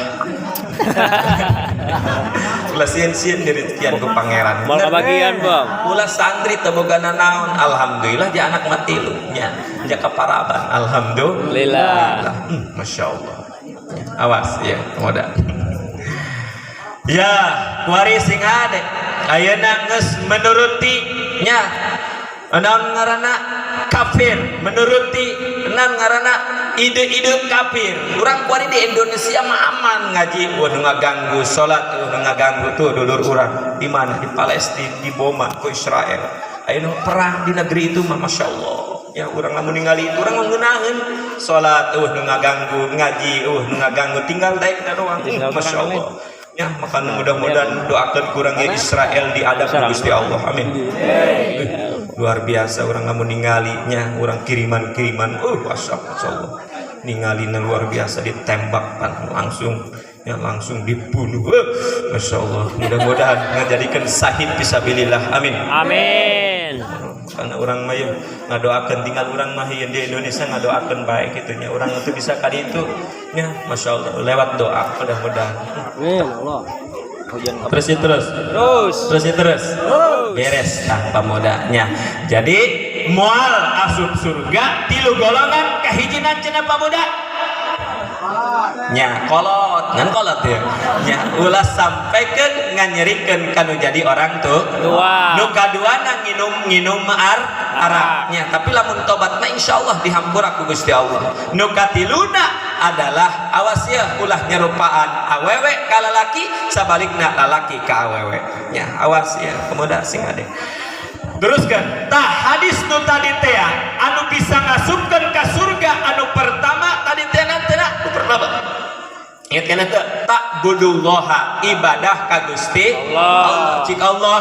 Ulah sieun-sieun direzekian ku pangeran. Moal kabagian, Bang. Ulah santri teu boga nanaon, alhamdulillah ja anak mah tilu nya. Ja kaparaban, alhamdulillah. Lillah. Masya Allah. Ya, awas ya, pemuda. Ya, kuari sing hade. Ayeuna geus menuruti nya. Naon ngaranna kafir, menuruti naon ngaranna ide-ide kafir. Urang kuari di Indonesia mah aman ngaji, wah nu ngaganggu salat, nu ngaganggu tuh dulur urang di mana, di Palestina diboma ku Israel. Ayeuna perang di negeri itu mah masya Allah. Ya urang lamun ningali itu urang ngeunaheun salat, nu ngaganggu ngaji, nu ngaganggu tinggal daek doang. Masya Allah. Ya, maka mudah-mudahan doakan kurangnya Israel diadab ku Gusti Allah. Amin. Luar biasa orang lamun ningalinya, orang kiriman-kiriman, masya Allah. Ningalina luar biasa ditembak pan langsung, ya langsung dibunuh. Masya Allah. Mudah-mudahan ngajadikeun sahid fisabilillah. Amin. Amin. Karena orang mah ya ngadoakeun tinggal orang mah di Indonesia ngadoakeun baik gitu nya. Orang itu bisa kali itu nya, masya Allah lewat doa mudah-mudahan. Amin Allah. Terus ya terus. Terus. Terus ya terus. Beres tanpa modalnya. Jadi moal asup surga tilu golongan kahijinan cenah pamuda. Nya kolot, ngan kolot ya. Nya ulah sampaikan nganyerikeun kanu jadi orang tuh. Tua. Nu kaduana nginum-nginum arak. Nya, tapi lamun tobat mah insyaallah dihampura ku Gusti Allah. Nu katiluna adalah awas ya ulah nyerupaan awewe ka lalaki sabalikna lalaki ka awewe. Nya, awas ya pemuda sing ade. Teruskan tah hadis nu tadi teh anu bisa ngasupkeun ka surga anu pertama tadi teh nanti nu pertama. Ingat kana teu? Ta'budullaha, ibadah ka Gusti Allah. Allah. Cik Allah,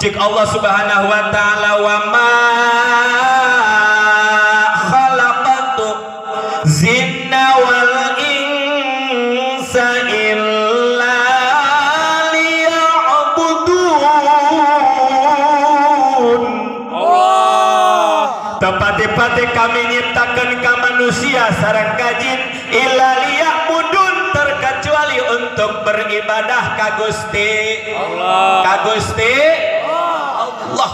cik Allah Subhanahu wa taala wa ma khalaqtu jinna wal insa illa liya'budun. Allah. Tepati-pati kami nyiptakan ka manusia sareng ka jin illa liya'budun, terkecuali untuk beribadah ka Gusti Allah. Ka Gusti Allah.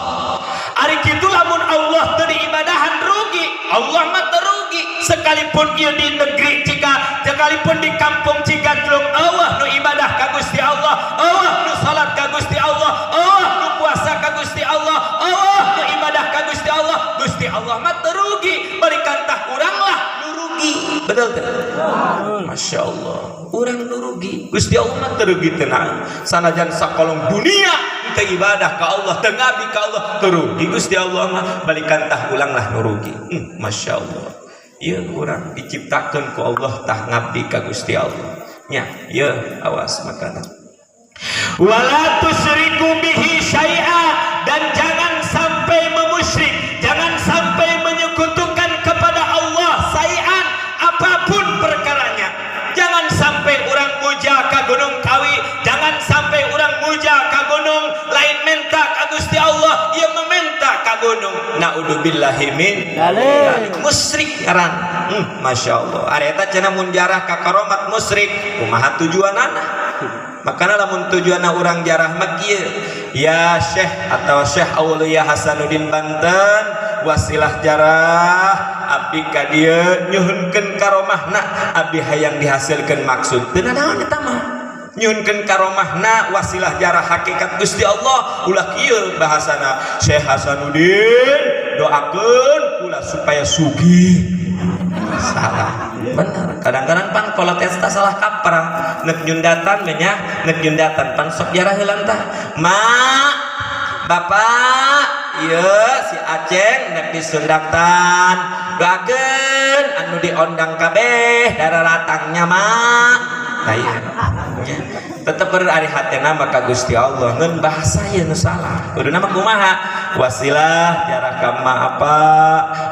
Ari kitu lamun Allah teu diibadahan rugi. Allah mah teu rugi sekalipun ieu di negeri Cika, sekalipun di kampung Cigandrung Allah nu ibadah ka Gusti Allah, Allah nu salat ka Gusti Allah, Allah nu puasa ka Gusti Allah, Allah nu ibadah ka Gusti Allah. Gusti Allah mah teu rugi, balikan tah urang lah nu rugi. Betul teu? Masya Allah. Urang nu rugi, Gusti Allah mah teu rugi tenang. Sanajan sakolong dunia teu ibadah ka Allah, teu ngabdi ka Allah, teu rugi Gusti Allah mah, balikan tah ulang lah nu rugi. Masya Allah. Ieu urang diciptakeun ku Allah tah ngabdi ka Gusti Allah. Nya, ieu awas makanan. Wala tusyriku bihi syai'a, dan jangan sampai memusyrik, jangan sampai menyekutukan kepada Allah syai'an apapun perkaranya. Jangan sampai orang muja ka Gunung Kawi, jangan sampai orang muja ka gunung lain menta ka Gusti Allah, ieu meminta ka gunung. Naudzubillahi min Dzalik. Musyrik ngaran. Masya Allah. Ari eta cenah mun jarah ka karomat musyrik, kumaha tujuanana? Makana lamun tujuanna urang jarah mah kieu. Ya Syekh atau Syekh Aulia Hasanuddin Banten, wasilah jarah abdi ka dieu nyuhunkeun karomahna, abdi hayang dihasilkeun maksud. Teu nanaon eta mah. Nyuhunkeun karomahna wasilah jarah hakikat Gusti Allah, ulah kieu bahasana Syekh Hasanuddin doakeun kula supaya sugih. Salah. Bener. Kadang-kadang pan kolot eta salah kaprah, nek nyundatan nya, nek nyundatan pan sok jarah heula tah. Ma, bapak, ieu si Aceng nek disundatan, doakeun anu diondang kabeh dararatangnya ma. Nah, iya. Ya. Tetep berari hatena maka Gusti Allah ngeun bahasa ieu nu salah. Kuduna mah kumaha? Wasilah jarah ka ma apa?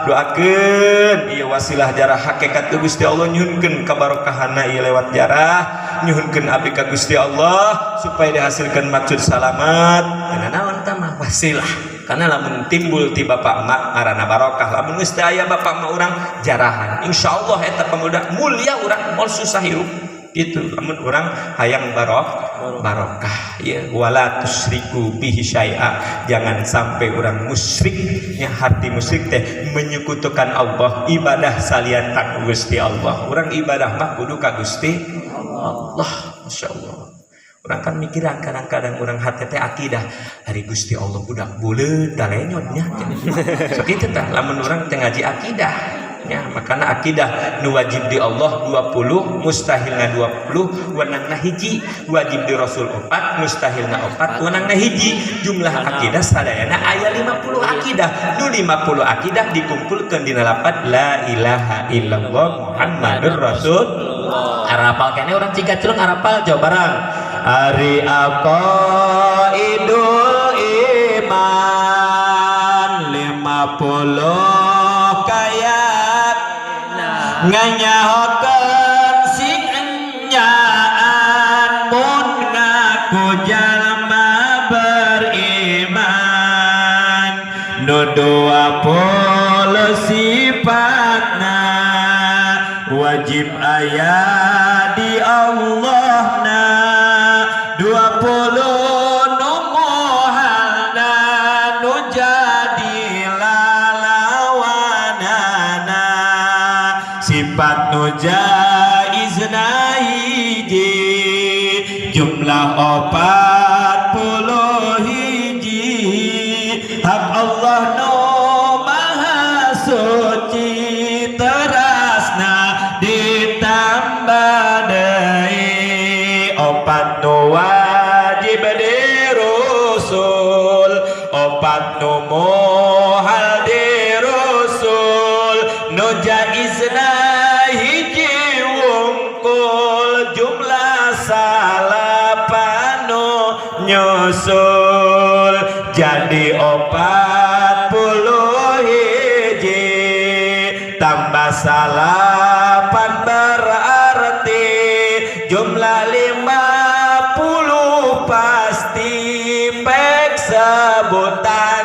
Doakeun ieu wasilah jarah hakikat ka Gusti Allah, nyuhunkeun kabarokahana ieu lewat jarah, nyuhunkeun abdi ka Gusti Allah supaya dihasilkan maksud salamat. Karena naon tah mah wasilah. Karena lamun timbul ti bapak emak ngaranna barokah, lamun geus teu aya bapak emak urang jarahan, insyaallah eta pemuda mulia urang moal susah hirup. Itu lamun urang hayang barokah. Barokah ya. Wala tusriku bihi syai'a, jangan sampai orang musyriknya. Hati musyrik teh menyekutukan Allah, ibadah salian ka Gusti Allah. Orang ibadah mah kudu ka Gusti Allah. Masya Allah, orang kan mikiran kadang-kadang orang hati teh akidah hari Gusti Allah budak buleut dalenyotnya. So kitu tah lamun urang teh ngaji akidah ya. Makana akidah nu wajib di Allah 20, mustahilna 20, wenangna hiji. Wajib di Rasul 4, mustahilna 4, wenangna hiji. Jumlah akidah sadayana aya 50 akidah. Nu 50 akidah dikumpulkeun dina lapat la ilaha illallah Muhammadur Rasul. Arapal kene urang Cikaclung, arapal Jawa barang. Ari aqaidul iman 50 kayat nganyahokeun sing enyaan mun ngaku jalma beriman. Nu 20 sifatna wajib aya di Allah na, 20 nu mohalna nu jadi lalawanana. Sifat nu jaizna hiji, jumlah 41. Hak Allah nu maha suci terasna ditambah deui. Opat nu wajib di Rasul, opat nu mohal di Rasul, nu jaizna hiji wungkul, jumlah salapan nu nyusul jadi 41. Tambah salapan berarti jumlah 50 pasti. Pek sebutan,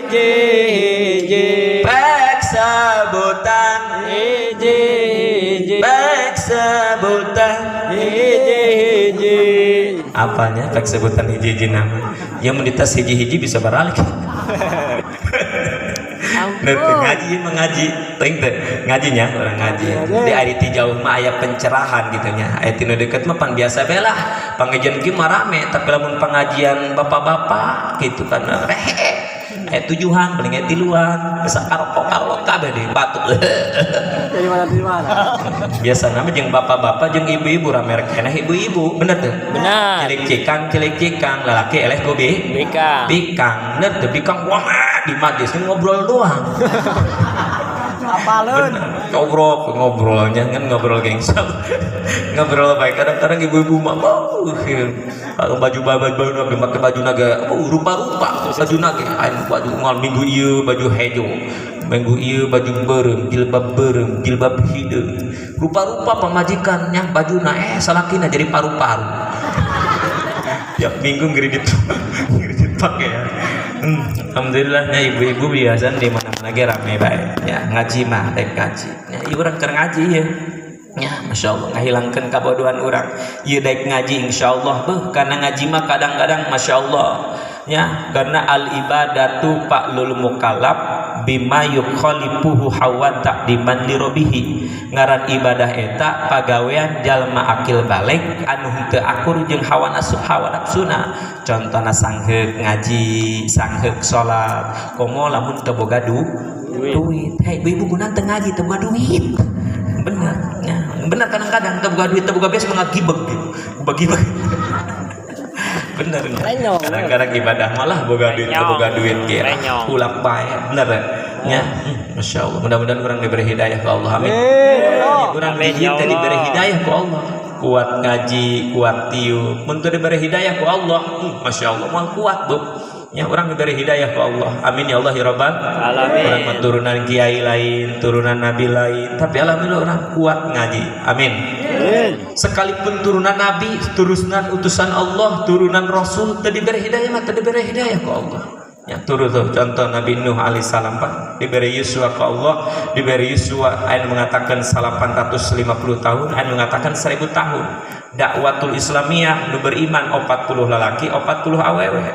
Hiji. pek sebutan, Hiji hiji. Pek sebutan. Hiji hiji. Apanya pek sebutan hiji-hiji nama ya, mun dites hiji-hiji bisa baralik. Nah, ngaji mengaji teuing teh ngajinya orang ngaji di ari ti jauh mah aya pencerahan gitu nya. Aya ti nu deket mah pan biasa bae lah, pangajian kieu mah rame. Tapi lamun pengajian bapak-bapak gitu kan rehe, aya tujuhan paling aya tiluan bisa karokok karokok kabeh di batuk. Dari mana, dari mana? Biasa nama jeung bapak-bapak jeung ibu-ibu rame keneh ibu-ibu, bener tuh? Benar. Cilik cikang, cilik cikang, lalaki eleh gobe Bikang. Bikang, bener tuh? Bikang wah di majlis ini ngobrol doang. Apaleun. Ngobrol ngobrolnya kan ngobrol gengsa, ngobrol baik. Kadang-kadang ibu-ibu mah mau kalau baju baju baju naga pakai baju naga, oh, rupa-rupa baju naga. Anu baju ngal minggu ieu baju hejo, minggu ieu baju beureum, jilbab beureum, jilbab hideung, rupa-rupa pamajikannya bajuna. Eh, salakina jadi paru-paru, tiap minggu ngeridit ngeridit pakaian. Alhamdulillahnya ibu-ibu biasa di mana-mana ge rame bae ya. Ngaji mah rek ngaji ya, ieu urang keur ngaji ya. Ya, masya Allah, ngahilangkeun kabodohan urang ieu daek ngaji, insyaallah. Beuh, karena ngaji mah kadang-kadang masya Allah ya, karena al ibadatu fa'lul mukallaf bima yukhalifuhu hawa ta'diman lirobihi. Ngaran ibadah eta pagawean jalma akil balig anu henteu akur jeung hawa nafsu, hawa nafsuna. Contohna sangheuk ngaji, sangheuk salat, komo lamun teu boga duit. Hei ibu-ibu, kunaon teu ngaji? Teu boga duit. Bener ya, bener. Kadang-kadang teu boga duit, teu boga beas, ngagibeg gitu, bagibeg, bener ya. Renyong. Kadang-kadang ibadah malah boga duit, teu boga duit ge Renyong. Ulap bae, bener ya. Ya, Masya Allah, mudah-mudahan urang diberi hidayah ku Allah, amin ya. Urang Amin, di ya teh diberi Allah. Hidayah ku Allah, kuat ngaji, kuat tiup. Mun teu diberi hidayah ku Allah, Masya Allah, moal kuat bu ya. Urang diberi hidayah ku Allah, amin ya Allah ya rabbal Alamin. Urang mah turunan kiai lain, turunan nabi lain, tapi alhamdulillah urang kuat ngaji, amin. Sekalipun turunan nabi, turunan utusan Allah, turunan rasul, teu diberi hidayah mah teu diberi hidayah ku Allah ya. Turun tuh contoh Nabi Nuh alaihissalam, Pak, diberi Yuswa ke Allah. Diberi Yuswa, ayat mengatakan 850 tahun, ayat mengatakan 1000 tahun. Dakwatul Islamiyah nu beriman 40 lalaki 40 awewe.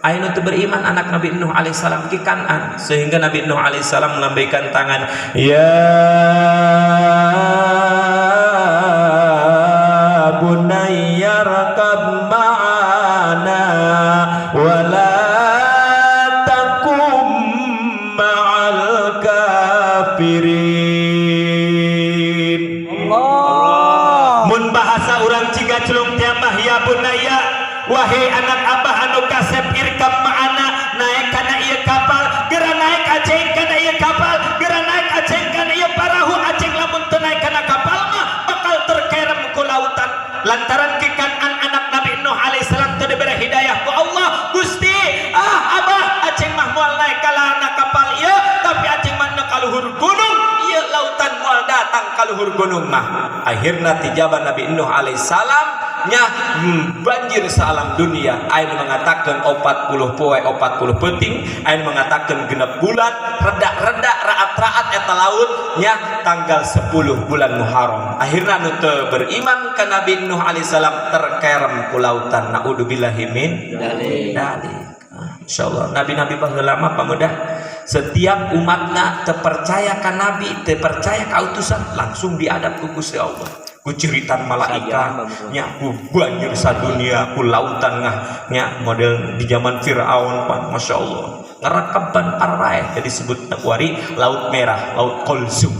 Aya nu teu beriman anak Nabi Nuh alaihissalam ki Kan'an, sehingga Nabi Nuh alaihissalam melambaikan tangan, ya bunayya rakab ma'ana wa la takum ma'al kafirin. Allah. Mun bahasa urang Cigaculung teh mah ya bunayya, wahai anak abah anu kasep irkab ma'ana, naik kana ieu kapal, geura naik aceng kana ieu kapal, geura naik aceng kana ieu parahu, aceng lamun teu naik kana kapal mah bakal terkerem ku lautan. Lantaran ki Kan'an anak Nabi Nuh alaihissalam teu dibere hidayah ku Allah, Gusti, ah abah aceng mah moal naik kana kapal ieu, tapi aceng mah ka luhur gunung, ieu lautan moal datang ka luhur gunung mah. Akhirna tijabah Nabi Nuh alaihissalam nya banjir salam dunia. Aya mengatakan 40 poe 40 peuting, aya mengatakan genep bulan, reda-reda raat-raat eta laut nya tanggal 10 bulan Muharram. Akhirna nu teu beriman ka Nabi Nuh alaihissalam terkerem ku lautan. Naudzubillahi min dzalik. Insyaallah nabi-nabi baheula mah pamuda setiap umatna teu percaya ka nabi, teu percaya ka utusan, langsung diadab ku Gusti Allah. Ku ceritan malaikat nya, ku banjir sadunia, ku lautan ngah nya model di zaman Firaun pan, Masya Allah ngerakaban parraeh jadi disebut wari laut merah, laut Kolzum.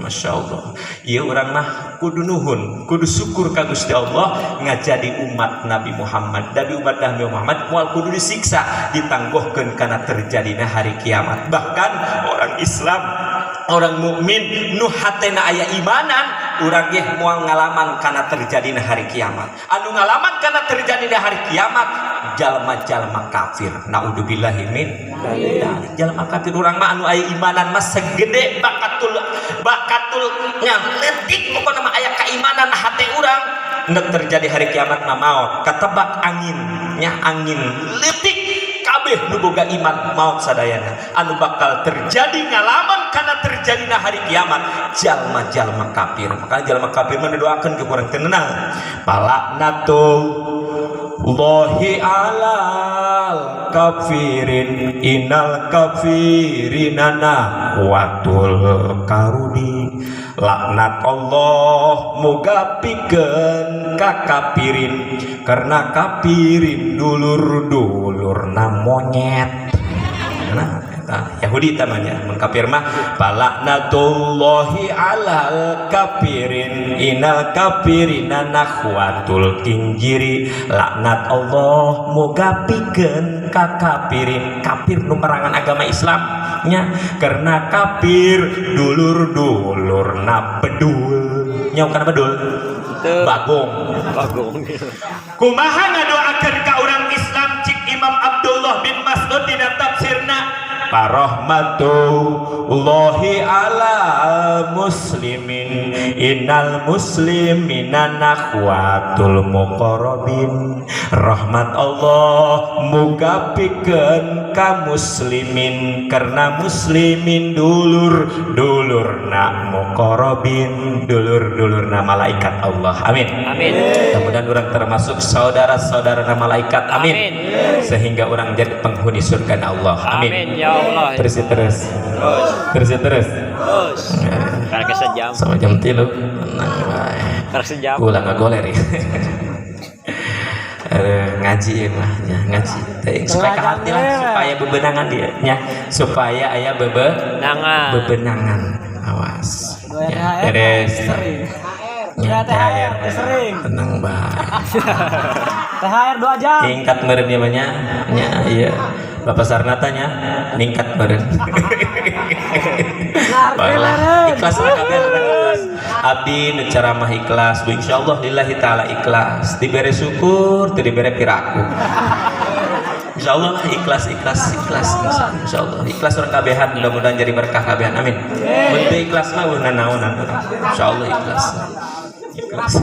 Masya Allah, ieu urang mah kudu nuhun, kudu syukur ka Gusti Allah ngajadi umat Nabi Muhammad. Dari umat Nabi Muhammad moal kudu disiksa, ditangguhkeun kana terjadina hari kiamat. Bahkan orang Islam, orang mukmin nu hatena aya imanan, urang ge moal ngalaman kana terjadina hari kiamat. Anu ngalaman kana terjadina hari kiamat jalma-jalma kafir. Naudzubillahi min dzalik. Jalma kafir. Urang mah anu aya imanan mah segede bakatul bakatul nya leutik, pokona mah aya keimanan hate urang, nek terjadi hari kiamat mah maot katebak angin nya, angin leutik kabeh nu boga iman maot sadayana. Anu bakal terjadi ngalaman kana terjadina hari kiamat jalma-jalma kafir. Makanya jalma kafir mah didoakeun ke kurang tenang. Palaknatullahi alal kafirin inal kafirina nahwatul karuni. Laknat Allah muga pikeun ka kafirin, karena kafirin dulur-dulurna monyet. Nah, Yahudi tamanya mun kafir mah palaknatullahi alal kafirin inal kafirina nahwatul kinjiri. Laknat Allah muga pikeun ka kafirin, kafir nu merangan agama Islam nya, karena kafir dulur-dulurna bedul. Nya kana bedul bagong. Bagong. Kumaha ngadoakeun ka urang Islam cik Imam Abdullah bin Mas'ud dina tafsirna, parahmatullahi ala muslimin innal muslimina nahwatul muqarrabin. Rahmat Allah muga pikeun ka muslimin, karena muslimin dulur dulurna muqarrabin, dulur dulurna malaikat Allah. Amin. Amin. Kemudian orang termasuk saudara-saudara malaikat. Amin. Amin. Sehingga orang jadi penghuni surga Allah. Amin. Amin ya Allah. Terus terus. Terus. Terus terus. Terus. Karena sejam. Sama jam 3. Tenang wae. Karena sejam. Kula ngagoler ya. Ngaji ya mah ya, ngaji. Teuing supaya ka hati lah, supaya bebenangan dia nya, supaya aya Bebenangan. Bebenangan. Awas. Ya, beres. Ya, THR, THR. sering. Tenang bae. THR 2 jam. Tingkat meureun ieu mah nya. Nya iya. Bapak Sarnata nya ningkat meureun. Baiklah, ikhlas lah kabeh ikhlas. Abdi nu ceramah ikhlas, bu insyaallah lillahi taala ikhlas. Dibere syukur, teu dibere piraku. Insyaallah lah ikhlas ikhlas ikhlas insyaallah. Ikhlas urang kabehan, mudah-mudahan jadi berkah kabehan. Amin. Mun teu ikhlas mah eueuh nanaonan urang. Insyaallah ikhlas. Ikhlas.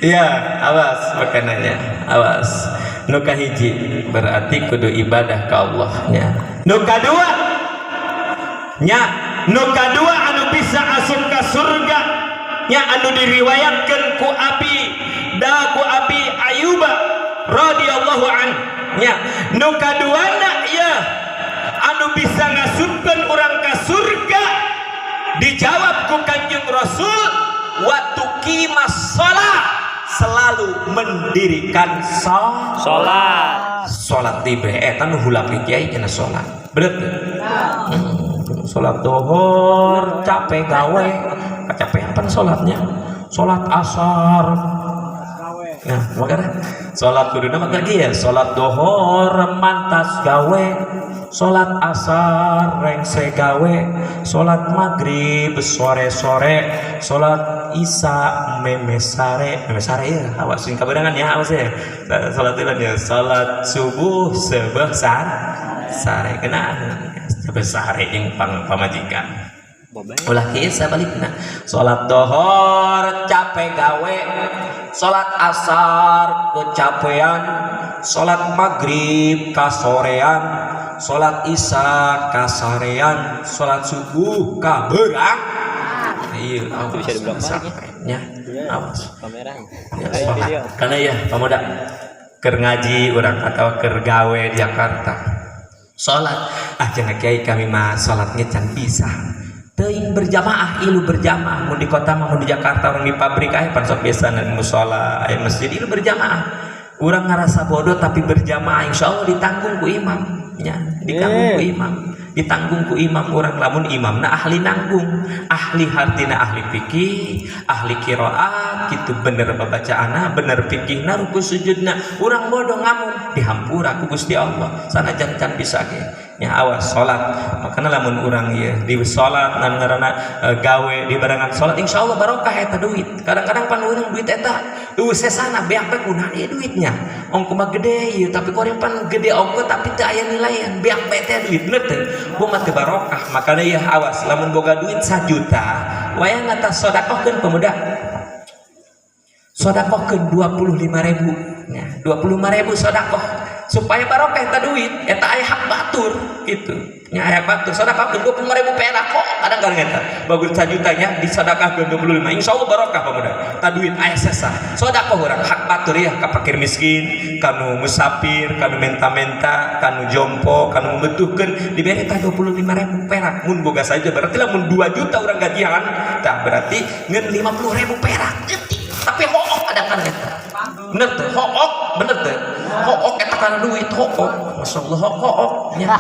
Iya, awas makanannya. Awas. Nu kahiji berarti kudu ibadah ka Allah nya. Nu kadua nya, nu kadua anu bisa asup ka surga nya anu diriwayatkeun ku Abi da ku Abi Ayyuba radhiyallahu an nya. Nu kaduana ya anu bisa ngasupkeun urang ka surga dijawab ku Kanjeng Rasul, wa tuqimas shalah, selalu mendirikan Salat. Salat tibe eta nu hulap kiai cenah salat, bener teu? Salat dohor capek gawe, kecapean pan salatnya, salat asar. Nah, makanya salat kuduna mah kieu, salat dohor mantas gawe, salat asar rengse gawe, salat maghrib sore-sore, salat isya memesare, memesare ya, awas sing kaberangan ya, awas ya. Salat itu ya, salat subuh sebeh sare kena sebeh sare jeung pang pamajikan. Ulah kieu sabalikna, salat dohor capek gawe, salat asar kecapean, salat maghrib kasorean, salat isya kasarean, salat subuh kaberang. Iya, Itu bisa dibolak-balik ya. Awas. Kamera. Ya, Ayo sholat. video. Karena ya pemuda keur ngaji urang atau keur gawe di Jakarta. Salat, ah jangan kiai kami mah salatnya can bisa. Teuing berjamaah, ilu berjamaah, mun di kota mah, mun di Jakarta orang di pabrik aya pan sok biasa di musola, aya masjid ilu berjamaah. Urang ngarasa bodoh tapi berjamaah insyaallah ditanggung ku imam, nya, ditanggung ku imam. Ditanggung ku imam urang lamun imamna ahli nanggung, ahli hartina ahli fikih, ahli qiraat, gitu bener babacaanna, bener fikihna, ruku sujudna. Urang bodoh ngamung dihampura ku Gusti Allah. Sanajan can bisa ge. Nya awas salat. Makana lamun urang ieu di salat nan ngaranna gawe di barengan salat insyaallah barokah eta duit. Kadang-kadang pan urang duit eta eueuh sesana beak bae kunaon ieu duitnya. Ongko mah gede ieu tapi koreng pan gede ongko tapi teu aya nilaian. Beak bae teh duit bener teu? Gua mah teu barokah. Makana ya awas lamun boga duit 1 juta wayang atas sedekahkeun pemuda. Sedekahkeun 25.000. Nya, 25.000 sedekah supaya barokah eta duit, eta aya hak batur gitu. Nya aya hak batur sedekahkeun 25.000 perak kok kadang-kadang eta. Bagus 1 jutanya disedekahkeun 25. Insyaallah barokah pemuda. Ta duit aya sesa. Sedekah urang hak batur ya ka fakir miskin, kanu musafir, kanu menta-menta, kanu jompo, kanu membutuhkeun dibere tah 25.000 perak. Mun boga saja berarti lamun 2 juta urang gajian, tah berarti ngeun 50.000 perak. Tapi hook kadang-kadang eta. Bener teh, hook, bener teh. Hook eta kana duit, hook. Masyaallah hook hook nya.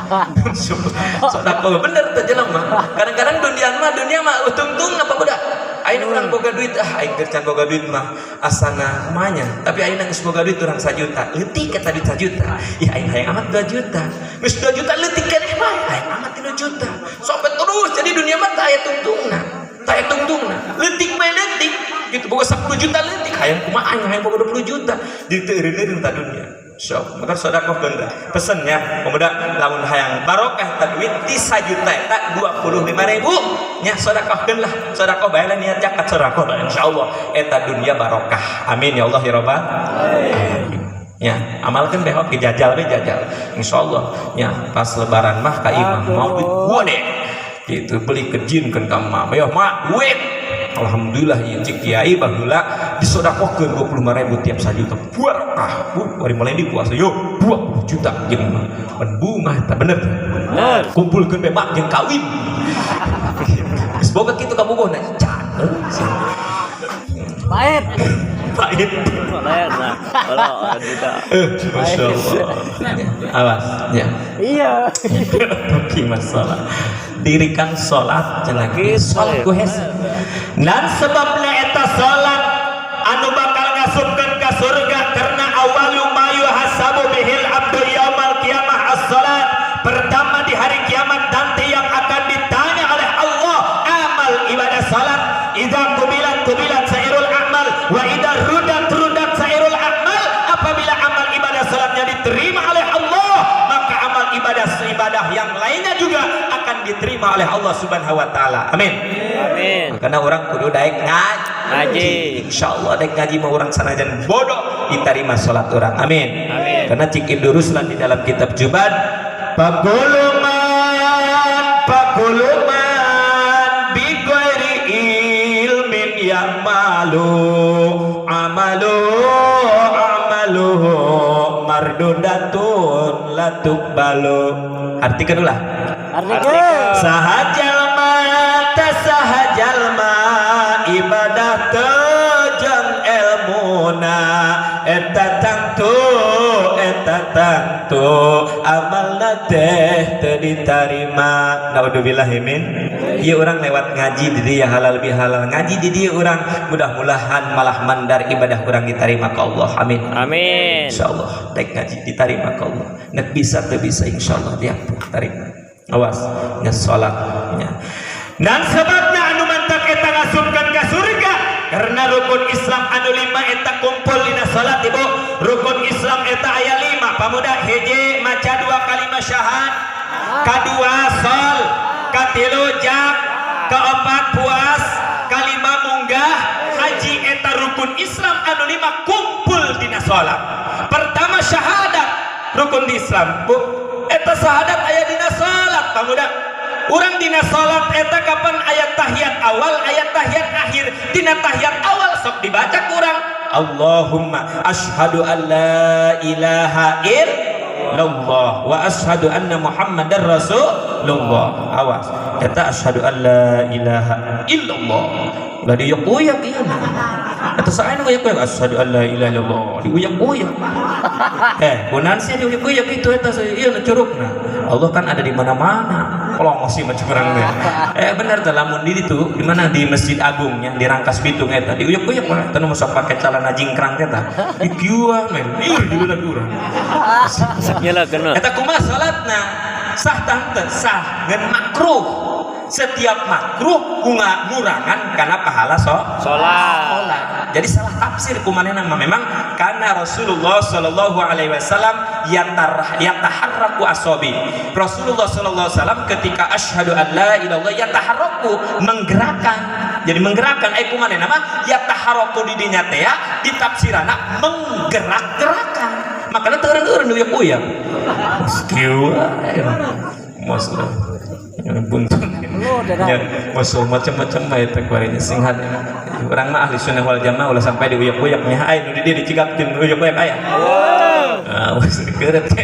Sedekah bener teh jelema. Kadang-kadang dunia mah tungtung apa budak. Ayeuna urang boga duit, ah aing keur can boga duit mah asana kumanya. Tapi ayeuna geus boga duit urang 1 juta. Leutik eta duit 1 juta. Ih aing hayang amat 2 juta. Geus 2 juta leutik keneh bae, hayang amat 3 juta. Sampai terus jadi dunia mah teu aya tungtungna. Teu aya tungtungna. Leutik bae leutik. Gitu boga 10 juta leutik hayang kumaha aing hayang boga 20 juta. Jadi teu eureun-eureun ta dunia. Sok, maka sedekah benda. Pesennya pemuda lamun hayang barokah eta duit ti 1 juta eta 25.000 nya sedekahkeun lah. Sedekah bae lah niat zakat sedekah bae insyaallah eta dunia barokah. Amin ya Allah ya rabbal alamin. Ya, amalkeun bae hoki jajal bae jajal. Insyaallah nya pas lebaran mah ka imam mau duit gua deh. Gitu beli kejinkeun ka emak. Ayo mak duit. Alhamdulillah ieu cik kiai baheula disedekahkeun 25.000 tiap 1 juta. Barokah. Bari mulai di puasa yo 20 juta jeung mah. Pan bunga eta bener. Bener. Kumpulkeun bae mak jeung kawin. Geus boga kitu ka bogohna. Can. Pahit. Pahit. Nah, kalau orang juta. Masya Allah. Awas, ya. Iya. Oke, masalah. Dirikan sholat, cenah sholat ku hese. Dan sebabna eta sholat anu bakal ngasupkeun ka surga karena awalu ma yuhasabu bihil abdu yaumal qiyamah as-salat. Pertama di hari kiamat nanti yang akan ditanya oleh Allah amal ibadah salat. Idza qubilat qubilat sairul a'mal wa idza rudat rudat sairul a'mal. Apabila amal ibadah salatnya diterima oleh Allah, maka amal ibadah yang lainnya juga akan diterima oleh Allah Subhanahu wa taala. Amin. Amin. Karena orang kudu daek ngaji. Ngaji. Insyaallah daek ngaji mah orang sanajan bodoh diterima salat orang. Amin. Amin. Karena cik Ibnu Ruslan di dalam kitab Juban, paguluman paguluman bi ghairi ilmin ya'mal A'malu amalu amaluhu mardudatun la tuqbalu. Artikeun ulah. Artikeun. Saha jalma teh saha jalma ibadah teu jeung elmuna eta tangtu amalna teh teu ditarima. Naudzubillahi min. Ieu urang lewat ngaji di dieu halal bihalal, ngaji di dieu urang mudah-mudahan malah mandar ibadah urang ditarima ka Allah. Amin. Amin. Insyaallah dek ngaji ditarima ka Allah. Nek bisa teu bisa insyaallah diampun tarima. Awas nya salatnya. Dan sebabna anu mantak eta ngasupkeun ka surga karena rukun Islam anu lima eta kumpul dina salat ibu. Rukun Islam eta aya lima pamuda. Hiji maca dua kalimat syahad, kadua sol, katilu jak, keempat puas, kalima munggah haji. Eta rukun Islam anu lima kumpul dina salat. Pertama syahadat rukun di Islam bu. Eta syahadat aya dina salat pamuda. Urang dina salat eta kapan ayat tahiyat awal, ayat tahiyat akhir. Dina tahiyat awal sok dibaca kurang Allahumma asyhadu an la ilaha illallah wa asyhadu anna Muhammadar Rasulullah. Awas eta asyhadu an la ilaha illallah ulah diuyak-uyak ieu mah. Eta saena uyak-uyak asyhadu an la ilaha illallah diuyak-uyak. Kunaon sih diuyak-uyak itu eta ieu nu curugna. Allah kan ada di mana-mana. Kalau masih macam orang teh. Bener teh lamun di ditu di mana di Masjid Agungnya di Rangkas Bitung eta diuyak-uyak mah eta nu sok pake celana jingkrang teh tah. Dikieuan men. Ieu diulah urang. Nyelakeun. Eta kumaha salatna? Sah tah teu? Sah ngan makruh. Setiap makruh ngurangan karena pahala Salat. Salat. Jadi salah tafsir kumanehna mah memang karena Rasulullah sallallahu alaihi wasallam yataharraku asobi. Rasulullah sallallahu alaihi wasallam ketika asyhadu an la ilaha illallah yataharraku menggerakkan. Jadi menggerakkan kumanehna mah yataharraku di dinya teh ya ditafsirana menggerak-gerakan. Makanya teu eureun-eureun uyak-uyak. Kieu wae. Masalah. Buntun. Ya, masuk macam-macam mah eta kuarinya sing hade. Urang mah ahli sunnah wal jamaah ulah sampai diuyak-uyak nya. Aya nu di dieu dicigak tin uyak-uyak aya. Ah, wis dikeureut teh.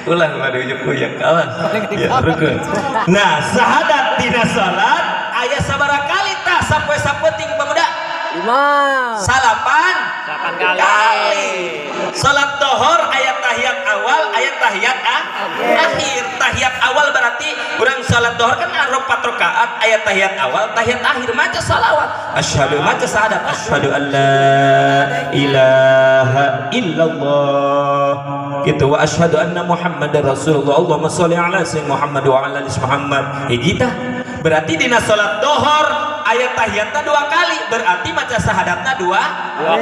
Ulah ulah diuyak-uyak awas. Ya, rukun. Nah, syahadat dina salat aya sabaraha kali tah sapoe sapenting pemuda? 5. Salapan 8 kali. Salat dohor ayat tahiyat awal, ayat tahiyat akhir. Tahiyat awal berarti urang salat dohor kan 4 rakaat, ayat tahiyat awal, tahiyat akhir maca salawat. Asyhadu maca syahadat, asyhadu an la ilaha illallah. Gitu wa asyhadu anna Muhammadar Rasulullah. Allahumma sholli ala sayyidina Muhammad wa ala ali Muhammad. Hiji tah. Berarti dina salat dohor ayat tahiyatna 2 kali, berarti maca syahadatna 2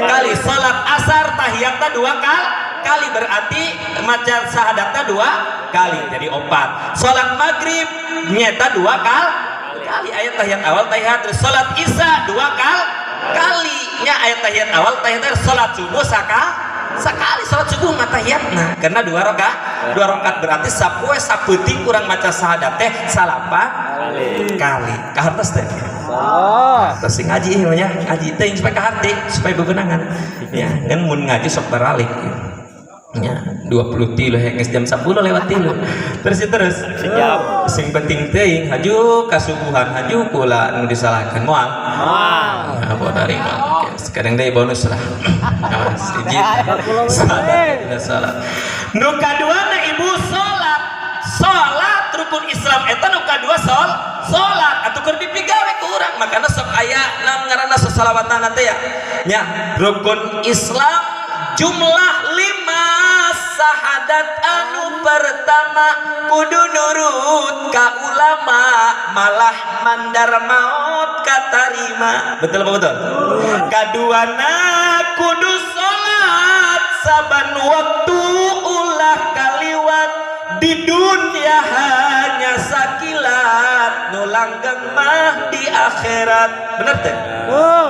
kali. Salat asar tahiyatna 2 kali, berarti maca syahadatna 2 kali, jadi 4. Salat maghrib nyeta 2 kali ayat tahiyat awal tahiyat akhir. Salat isya 2 kali nya ayat tahiyat awal tahiyat akhir. Salat subuh sakali salat subuh mah tahiyatna karena 2 rakaat, 2 rakaat berarti sapoe sapeuting urang maca syahadat teh 8 kali. Kahartos teh. Terus sing ngaji ieu nya, ngaji teh supaya kaharti, supaya bebenangan. Ya, kan mun ngaji sok baralik. Ya, 20 tilu geus jam 10 lewat tilu. Terus ya, terus. Sejam. Sing penting teuing haju kasubuhan haju kula nu disalahkan moal. Moal. Nah, bawa dari mana? Oke, sekarang deh bonus lah. Awas, izin. Salat, salat. Nu kaduana ibu salat. Salat rukun Islam eta nu kadua salat atuh keur dipigawe ku urang makana sok aya naon ngaranna sosalawatanna teh ya. Nya, rukun Islam jumlah 5 syahadat anu pertama kudu nurut ka ulama malah mandar maut katarima. Betul apa betul? Kaduana kudu salat saban waktu ulah kaliwat di dunia hanya sakilat nu langgeng mah di akhirat. Bener teh?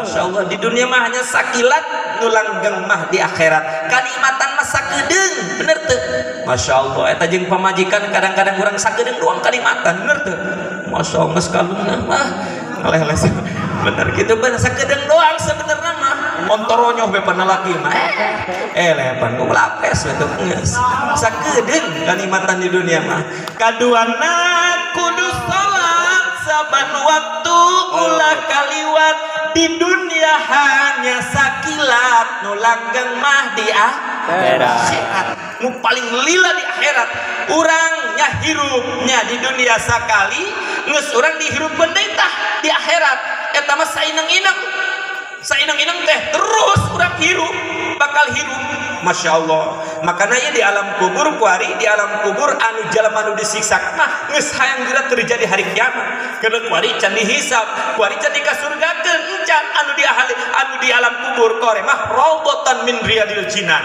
Insyaallah di dunia mah hanya sakilat nu langgeng mah di akhirat. Kanikmatan mah sakedeung, bener teh? Masya Allah eta jeung pamajikan kadang-kadang urang sakedeung doang kanikmatan, bener teh? Masya Allah geus kalungna mah ngaleh-leh. Bener gitu, bener sakedeung doang sebenarnya mah. Ontoronyoh be laki mah. Lepan ku lapes we tuh geus. Sakedeung kanikmatan di dunia mah. Kaduana kudu salat saban waktu ulah kaliwat, di dunia hanya sakilat, nu langgeng mah di akhirat. Nu paling lila di akhirat. Urangnya hirupnya di dunia sakali, geus urang dihirupkeun deui tah di akhirat. Eta mah saineng-ineng. Saineng-ineng teh terus urang hirup, bakal hirup. Masya Allah. Makanya ya di alam kubur kuari, di alam kubur anu jalma anu disiksa mah geus hayang geura terjadi hari kiamat. Karena kuari can dihisab, kuari can dikasurgakeun, encan anu di ahli anu di alam kubur kore mah raudhatan min riyadil jinan.